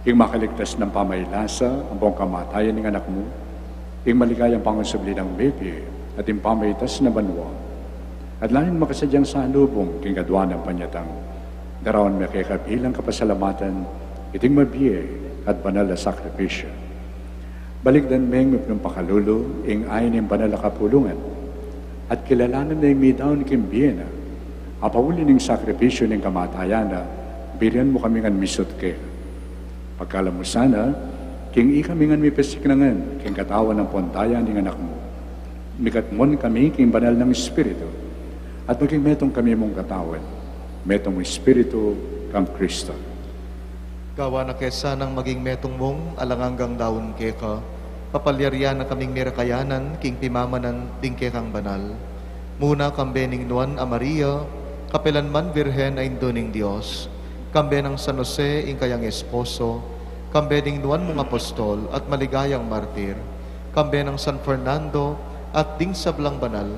ing makaligtas nang pamailasa ampong kamatayan ning Anak mu, ing maligayang pangasubli nang mebie, at ing pamaitas na banua, at lalung makasadyang salubung king kadua nang panyatang, daraun mi keka bilang kapasalamatan iting mabie at banal a sakripisyu. Balikdan meng mipnung pakalulu ing ain ning banal a kapulungan, at kilalanan na ing midaun king bie na, a pauli ning sakripisyu ning kamatayan na, birian mu kami ngan misut keka. Pagkalub mu sana, king ikami ngan mipasiknangan king katawan ampong daya ning Anak mu, mikatmon kami king banal nang Espiritu, at maging metung kami mung katawan, metung mung Espiritu, kam Kristo. Gawan na ke sanang maging metung mung alang anggang daun keka, papalyarian na kaming mirakayanan king pimamanan ding kekang banal. Muna kambe ning Nuan a Maria, kapilan man Birhen a Indu ning Dios, kambe nang San Jose ing kayang esposo, kambe ding nuan mung apostol at maligayang martir, kambe nang San Fernando at ding sablang banal,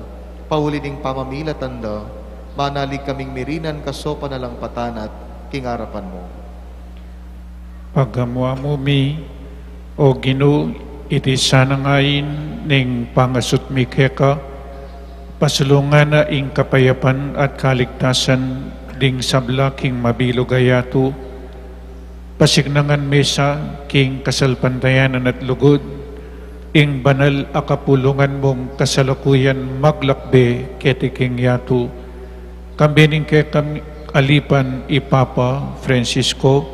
pauli ning pamamilatan da, manalig kaming mirinan kasopan alang patanat king arapan mu. Pagamu-amu mi, O Ginu, iti sanang ain ning pangasut mi keka, pasulungan na ing kapayapan at kaligtasan ding sabla king mabilug a yatu, pasiknangan me sa king kasalpantayanan at lugud, ing banal a kapulungan mung kasalakuyan maglakbe keti king yatu, kambe ning kekang alipan i Papa Francisco,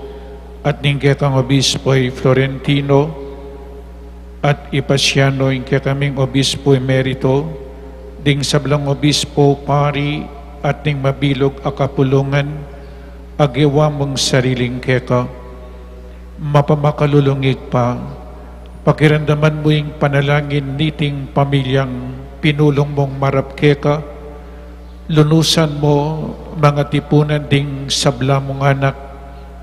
at ning kekang obispo i Florentino, at i Pasiano ing kekaming obispo emerito, ding sablang obispo, pari, at ning mabilug a kapulungan, a gewa mung sariling keka. Mapamakalulung Ibpa, pakiramdaman mu ing panalangin niting pamilyang pinulung mung marap keka, lunusan mu mangatipunan ding sabla mung anak,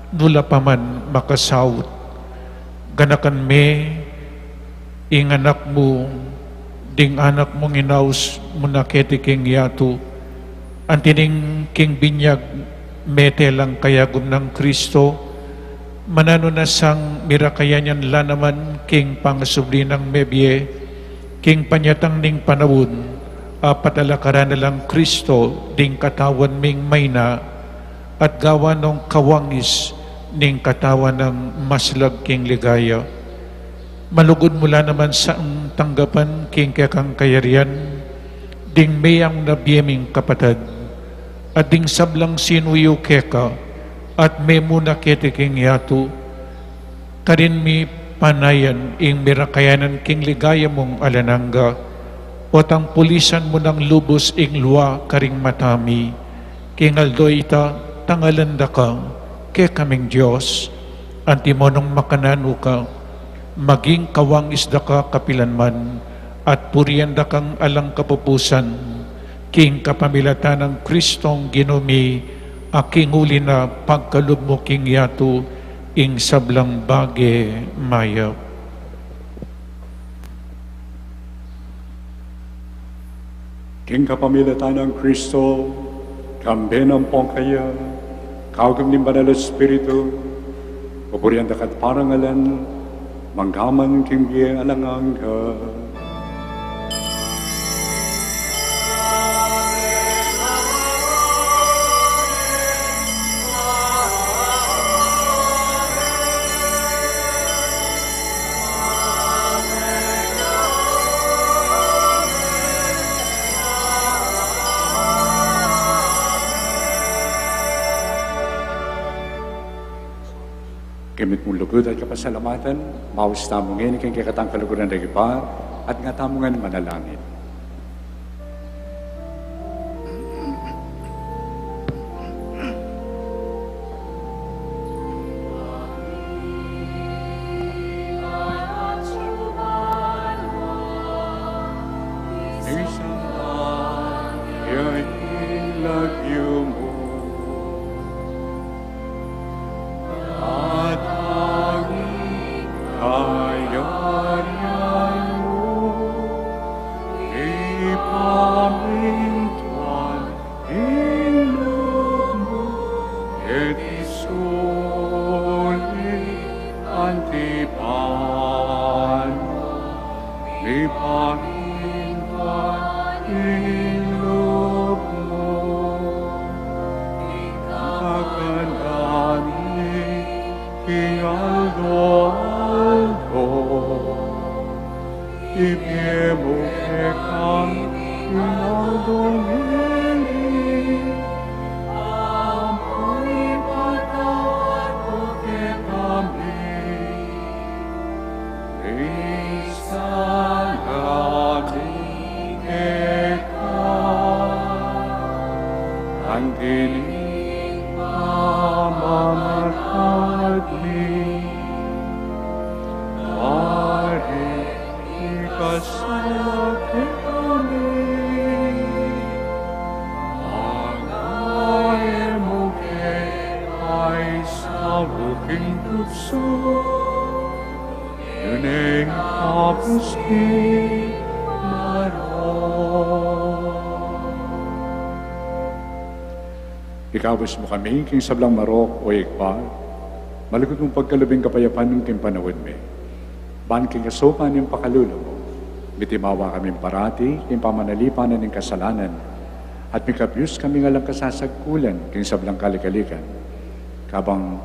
nu la pa man makasaut. Ganakan me ing anak mu, ding anak mung inaus mu na keti king yatu, anti ning king binyag mete lang kayagum nang Kristo, mananu na sang mirakayan yang la naman king pangasubli nang mebie, king panyatang ning panaun, a patalakaran na lang Kristo ding katawan ming mayna, at gawan nong kawangis ning katawan nang maslag king ligaya. Malugud mu la naman sang tanggapan king kekang kayarian ding meyang na bie ming kapatad, at ding sablang sinuyu keka at memuna keti king yatu, karin mi panayan ing mirakayanan king ligaya mung alang angga, o tang pulisan mu nang lubus ing lua karing mata mi. King aldo ita, tangalan da ka kekaming Dios, anti mo nung makananu ka, maging kawangis da ka kapilan man, at purian da kang alang kapupusan, king kapamilatan nang Kristong Ginu mi, a king uli na pagkalub mu king yatu ing sablang bage mayap. King kapamilatan nang Kristo, kambe nang pongkaya, kaugum ning Banal Espiritu, pupurian da ka't parangalan, manggaman king bie alang angga. King mitmung lugud at kapasalamatan, maus tamu ngeni king kekatang kaluguran reng Ibpa, at nga tamu ngan manalangin. Minsan lang, ya ing lagyu mu. At ang kayarian mu, ipamintuan ing lub mu, keti sulip anti banua, mipamintuan ing lub mu. Ing kakanan mi king aldo-aldo, ibie mu kekami king aldo ngeni, ampo ipatawad mu kekami misan anti ning pamamatad mi, nune ikasala kekami, manga e mu ke paisaul king tuksu, nune ikabus king marok. Ikabus mu kami king sablang marok, o Ibpa, malugud mung pagkalub ing kapayapan king panaun mi. Ban king kasupan ning pakalulu mu, mitimawa kami parati king pamanalipan ning kasalanan, at mikabus kami ngan lang kasasagkulan king sablang kalikalikan. Kabang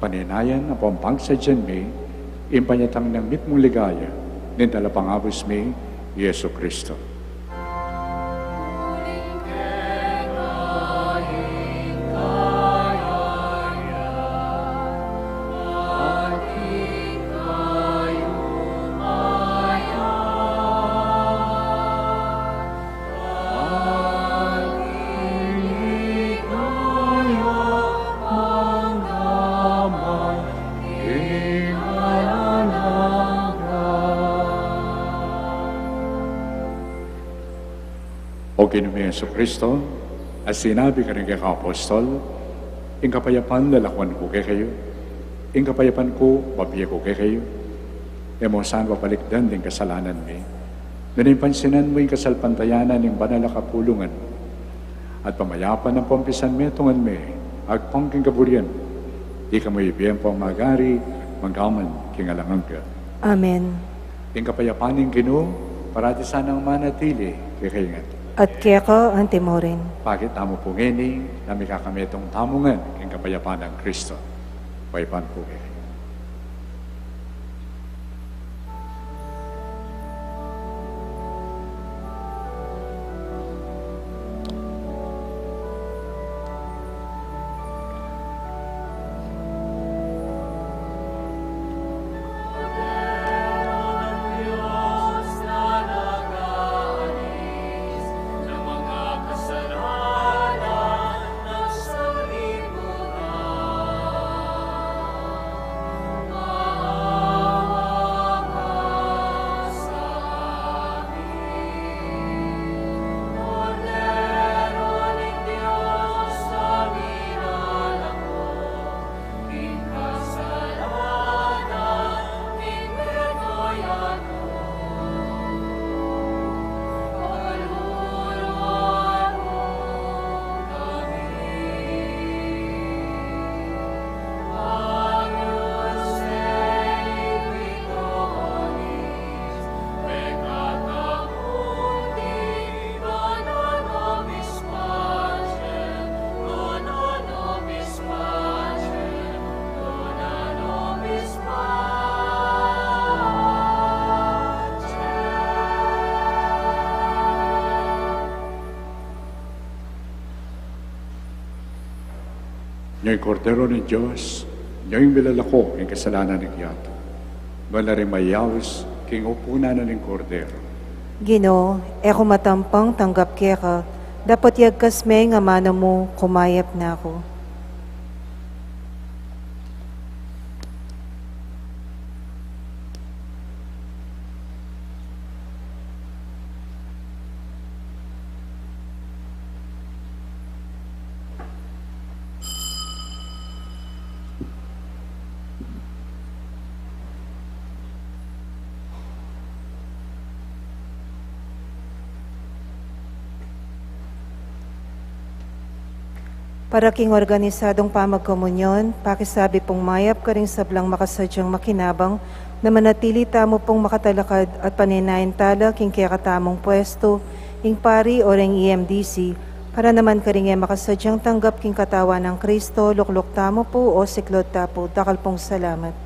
paninayan ampong pagsadyan mi ing panyatang nang mitmung ligaya ning Talapangabus mi, Jesucristo. O Ginu ming Jesucristo, a sinabi karing kekang apostol, ing kapayapan lalakuan ku kekayu, ing kapayapan ku bibie ku kekayu. E mu sana balikdan ding kasalanan mi, nune pansinan mu ing kasalpantayanan ning banal a kapulungan mu, at pamayapan ampong pisanmetungan mi agpang king kaburian mu. Ika mu ibie ampong magari, mangga man king alang angga. Amen. Ing kapayapan ning Ginu parati sanang manatili kekayu ngan. At keka anti murin. Pakit tamu pu ngeni nung mikakametung tamu ngan king kapayapan nang Kristo. Kapayapan pu kekayu. Ing Kordero ning Dios, Nya ing milalako king kasalanan ning yatu, ban la ring mayaus king upunan na ning Kordero. Ginu, e ku matampang tanggap keka, dapot yagkas me ing amanu mu, kumayap na ku. Para king organisadong pamagkomunyon, pakisabi pung mayap karing sablang makasadyang makinabang na manatili tamu pung makatalakad at paninayan tala king kekatamung pwestu, ing pari o ring E M D C, para naman karing e makasadyang tanggap king katawan nang Kristo, lukluk tamu pu o siklod ta pu. Dakal pung salamat.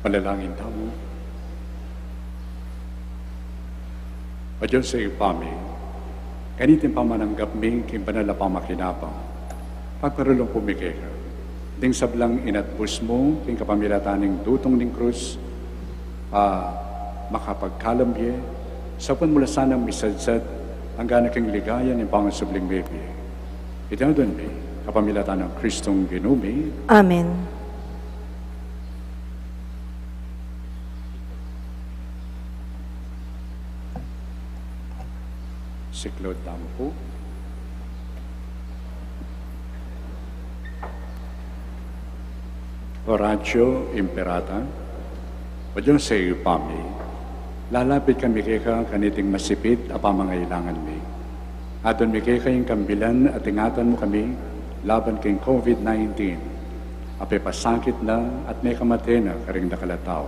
Panalangin tamu. O Dios a Ibpa mi, kaniting pamananggap mi king banal a pamakinabang, pagparulung pu mi keka ding sablang inatbus mu king kapamilatan ning dutung ning krus, a makapagkalam bie, saupan mu la sanang misadsad anggang king ligaya ning pangasubling mebie. Iti adwan mi kapamilatan nang Kristong Ginu mi. Amen. Siklaud tamu pu. Oratio Imperata. O Dios a Ibpa mi, lalapit kami keka kaniting masipit a pamangailangan mi. Adwan mi keka ing kambilan at ingatan mu kami laban king COVID nineteen a pepasakit na at mekamate na karing dakal a tau.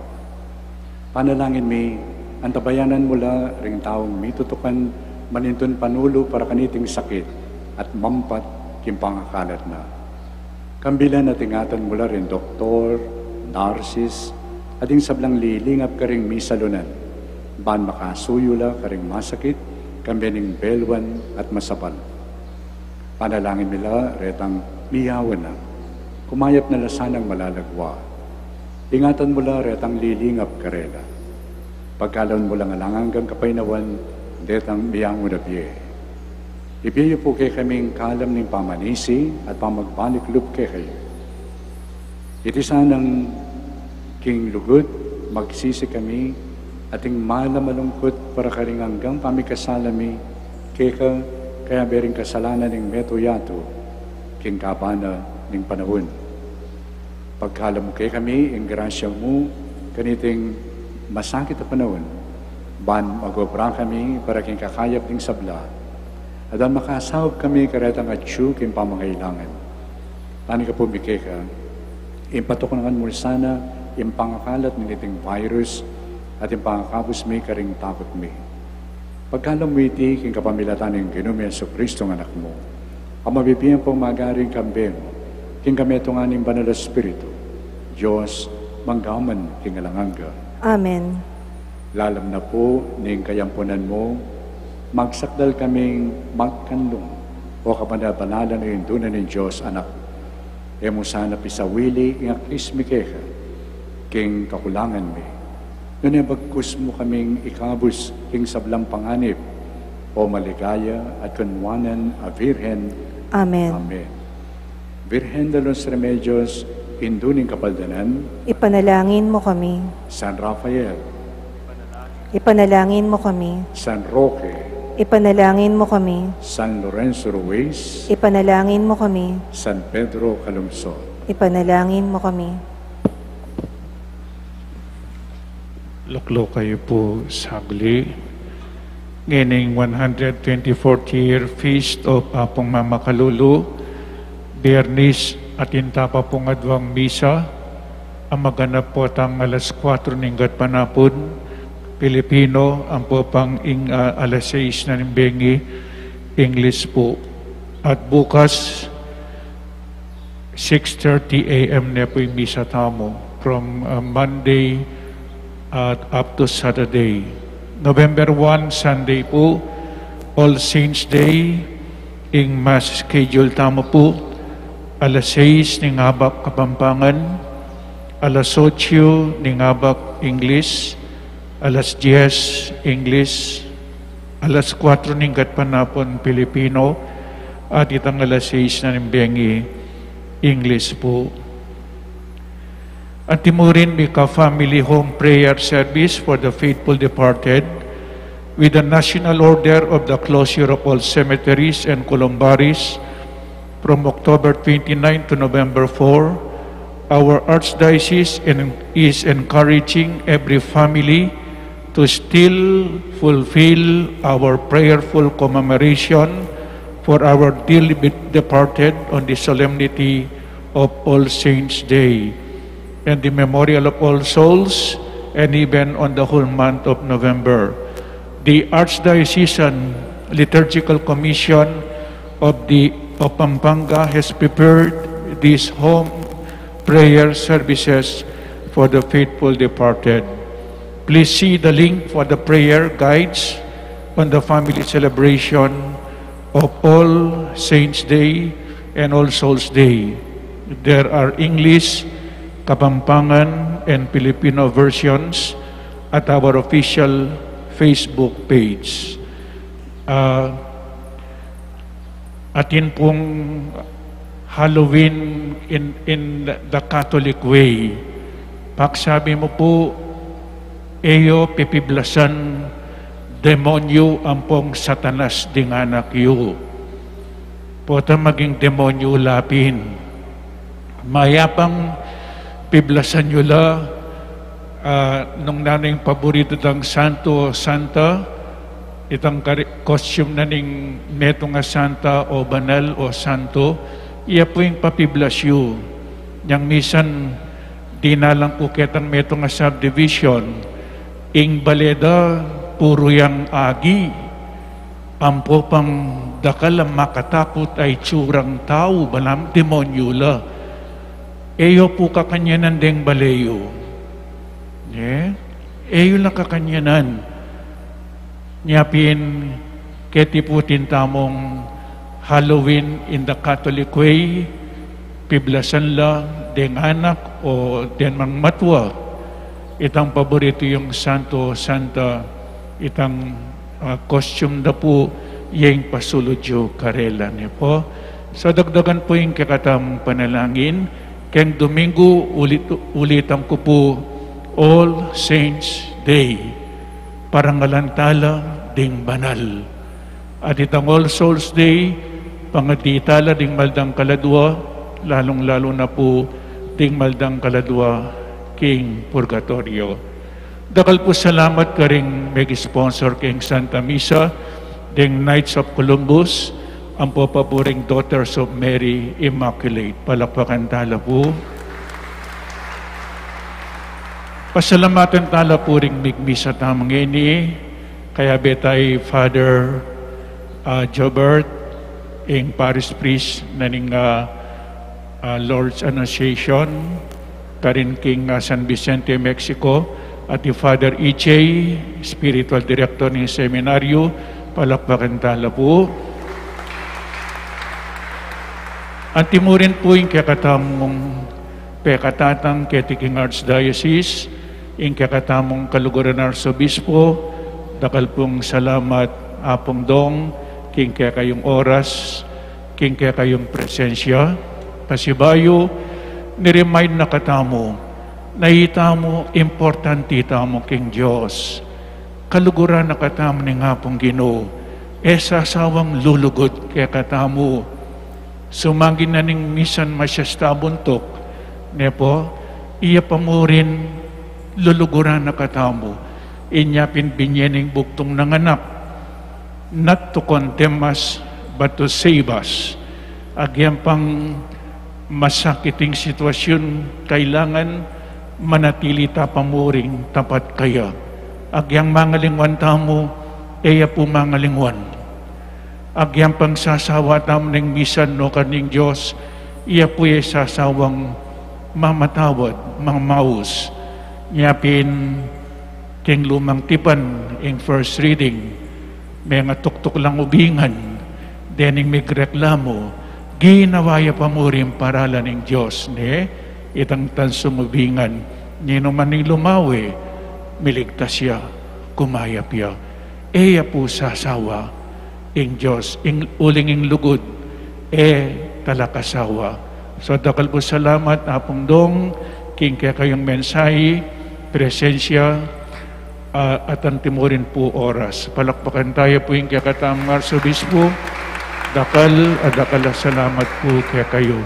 Panalangin mi, antabayanan mu la ring taung mitutukan manintun panulu para kaniting sakit at mampat king pangakalat na. Kambilan at ingatan mu la ring doktor, narsis, at ding sablang lilingap karing misalunan, ban makasuyu la karing masakit, kambe ning belwan at masapal. Panalangin mi la retang miyawan na, kumayap na la sanang malalagwa. Ingatan mu la retang lilingap karela. Pagkalub mu lang alang anggang kapaynawan detang miyangu na bie. Ibie yu pu kekami ing kalam ning pamanisi at pamagbalik lub kekayu. Iti sanang king lugud, magsisi kami, at ing malamalungkut para karing anggang pamikasala mi keka, kayabe ring kasalanan ning meto yatu king kabana ning panaun. Pagkalub mu kekami ing grasya mu kaniting masakit a panaun, ban mag-obra kami para king kakayap ning sabla, at ban makasaup kami karetang atyu king pamangailangan. Tani ka pu mi keka, ing patukangan mu sana ing pangakalat niting virus at ing pangakabus mi karing takut mi. Pagkalub mu iti king kapamilatan ning Ginu mi Jesucristo a Anak mu, a mabibie ampong magari kambe mu, king kametungan ning Banal a Espiritu, Dios, mangga man king alang angga. Amen. Lalam na pu ning kayampunan mu, magsakdal kaming magkanlung, o kabanal-banalan a Indu na ning Dios Anak. E mu sana pisawili ing aklis mi keka king kakulangan mi, nune bagkus mu kaming ikabus king sablang panganib, o maligaya at kunwanan a Virgen. Amen. Amen. Virgen de los Remedios, Indu ning Kapaldanan, ipanalangin mu kami. San Rafael, ipanalangin mu kami. San Roque, ipanalangin mu kami. San Lorenzo Ruiz, ipanalangin mu kami. San Pedro Calungsod, ipanalangin mu kami. Lukluk kayu pu sagli. Ngening one hundred twenty-fourth year feast of Apung Mamakalulu, Biyernis, atin ta pa pung adwang misa, a maganap potang alas kuatro ning gatpanapun, Pilipino, ampo pang ing, ah, alas sais na ning bengi, English pu. At bukas, six thirty A M ne pu ing misa tamu from, uh, Monday at up to Saturday. November one, Sunday pu, All Saints Day, ing Mass schedule tamu pu, alas sais ning abak Kapampangan, alas otso ning abak English, alas dies English, alas kuatro ning gatpanapun Pilipino, at itang alas sais na ning bengi English pu. Antimurin mika family home prayer service for the faithful departed with the national order of the closure of all cemeteries and columbaries from October twenty-nine to November four, our Archdiocese en-, is encouraging every family to still fulfill our prayerful commemoration for our dearly be-, departed on the solemnity of All Saints Day and the Memorial of All Souls, and even on the whole month of November. The Archdiocesan Liturgical Commission of the, of Pampanga has prepared these home prayer services for the faithful departed. Please see the link for the prayer guides on the family celebration of All Saints Day and All Souls Day. There are English, Kapampangan, and Filipino versions at our official Facebook page. Ah, atin pung Halloween in, in the Catholic way. Pagsabi mu pu, e yu pipiblasan demonyu ampong Satanas ding anak yu. Pota maging demonyu la pin. Mayap yang piblasan yu la, ah, nung nanu ing paboritu dang santo o santa, itang kari-, costume na ning metung a santa o banal o santo, iya pu ing papiblas yu. Nyang misan, dinalan ku ketang metung a subdivision, ing bale da puru yang agi, ampo pang dakal a makatakut a itsurang tau, balamu demonyu la. E yu pu kakanyanan deng bale yu. Ne? E yu la kakanyanan. Nya pin, keti pu ing tamung Halloween in the Catholic way, piblasan la deng anak o deng mang matua itang paboritu yung santo o santa, itang, ah, costume da pu, ya ing pasulud yu karela, ne pu. So dagdagan pu ing kekatamung panalangin, keng Domingo, ulit, ulitan ku pu, All Saints Day, parangalan tala ding banal. At itang All Souls Day, pangadi tala ding maldang kaladua, lalung-lalu na pu ding maldang kaladua king purgatoryo. Dakal pu salamat karing meg-sponsor keng Santa Misa, ding Knights of Columbus, ampo pa pu ring Daughters of Mary Immaculate. Palakpakan tala pu. Pasalamatan tala pu ring migmisa tamu ngeni, kayabe taya i Father, ah, Jobert, ing parish priest na ning, ah, ah, Lord's Annunciation, karin king, ah, San Vicente, Mexico, at i Father E J, spiritual director ning seminaryo, palakpakan tala pu. Anti mu rin pu ing kekatamung pekatatang keti king Archdiocese, ing kekatamung kaluguran Arsobispo, dakal pung salamat, Apung Dong, king kekayung oras, king kekayung presensya. Pasibayu, ni-remind na katamu, na itamu, importante tamu king Dios. Kaluguran na katamu ning Apung Ginu, e sasawang lulugud kekatamu. Sumangin na ning misan masyas tabuntuk, ne pu, iya pa mu rin luluguran na katamu. Inya pin binye ning bugtung nang anak, not to condemn us, but to save us. Agyang pang masakit ing sitwasyun, kailangan manatili ta pa mu ring tapat kaya. Agyang mangalingwan tamu, e ya pu mangalingwan. Agyang pang sasawa tamu ning misan nukarin ning Dios, iya pu e sasawang mamatawad, mamaus. Nya pin king Lumang Tipan, ing first reading, mengatuktuk lang ubingan, dening migreklamu, ginawa ya pa mu ring paralan ning Dios, ne? Itang tansung ubingan, ninuman ing lumawe, miligtas ya, kumayap ya. E ya pu sasawa ing Dios, ing uling ing lugud, e talakasawa. So, dakal pu salamat, Apung Dong, king kekayung mensahe, presensya, ah, at anti mu rin pu oras. Palakpakan taya pu ing kekatamung Arsobispo. Dakal a dakal a salamat pu kekayu.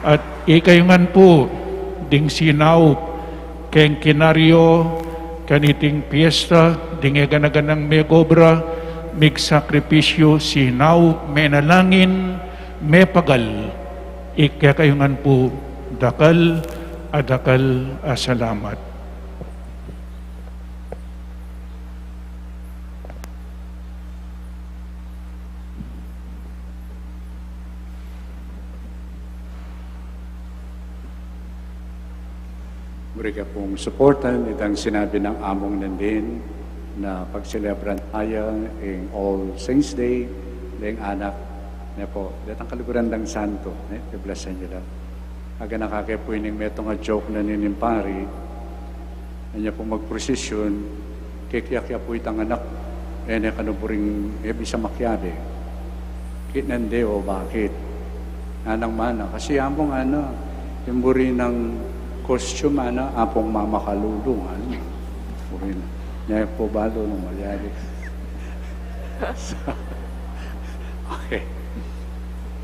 At ikayu ngan pu, ding sinaup keng kinaryo kaniting piesta, ding e gana-ganang megobra, migsakripisyu, sinaup, menalangin, mepagal, ing kekayu ngan pu, dakal a dakal a salamat. Buri ke pung suportan itang sinabi nang Among Nandin na pagselebran taya ing All Saints Day, deng anak, ne pu, detang kaluguran dang santo, ne, piblasan yu la. Aganaka ke pu ining metung a joke na nining pari, anya pu magprosesyon, Kekya-kya pu itang anak, e ne kanu buring e bisa makiabe. Kitnan de o bakit. Nanang mana, kasi among ana, ing buri nang costume ana, apung mamakalulu, ana. Buri na. Nya pu balu nung malyari. So, okay.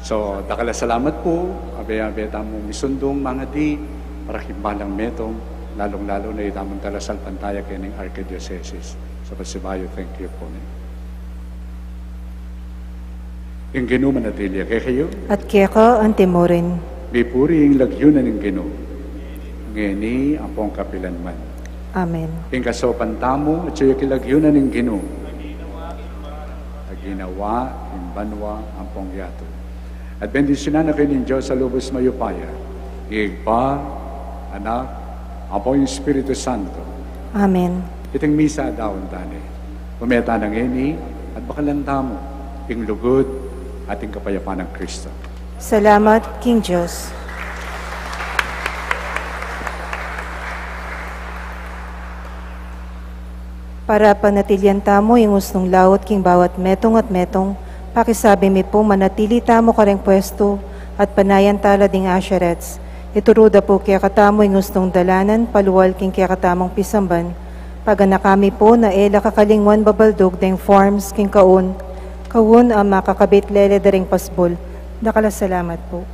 So, dakal a salamat pu, abe-abe tamung misundung mangadi, para king balang metung, lalung-lalu na itamung talasalpantaya kening Archdiocese. Sa pasibayu, thank you pu, ne. Ing Ginu manatili ya kekayu. At keka antimurin. Mipuri ing lagyu na ning Ginu. Ngeni ampong kapilanman. Amen. Ing kasaupan tamu, atyu ya king lagyu na ning Ginu. Aginawa king banua ampong yatu. At bendisyunan na kayu ning Dios a lubus mayupaya, Ibpa, Anak, ampong Espiritu Santo. Amen. Iting misa daun tane. Ume tana ngeni, at bakalan tamu ing lugud at ing kapayapan nang Kristo. Salamat king Dios. Para panatilian tamu ing usnung laut king bawat metung at metung, pakisabi mi pu manatili tamu kareng pwestu at panayan tala ding usherettes. Ituru da pu kekatamu ing usnung dalanan palual king kekatamung pisamban. Paganaka mi pu na e la kakalingwan babaldug deng forms king kaun, kaun a makakabit lele da ring pasbul. Dakal a salamat pu.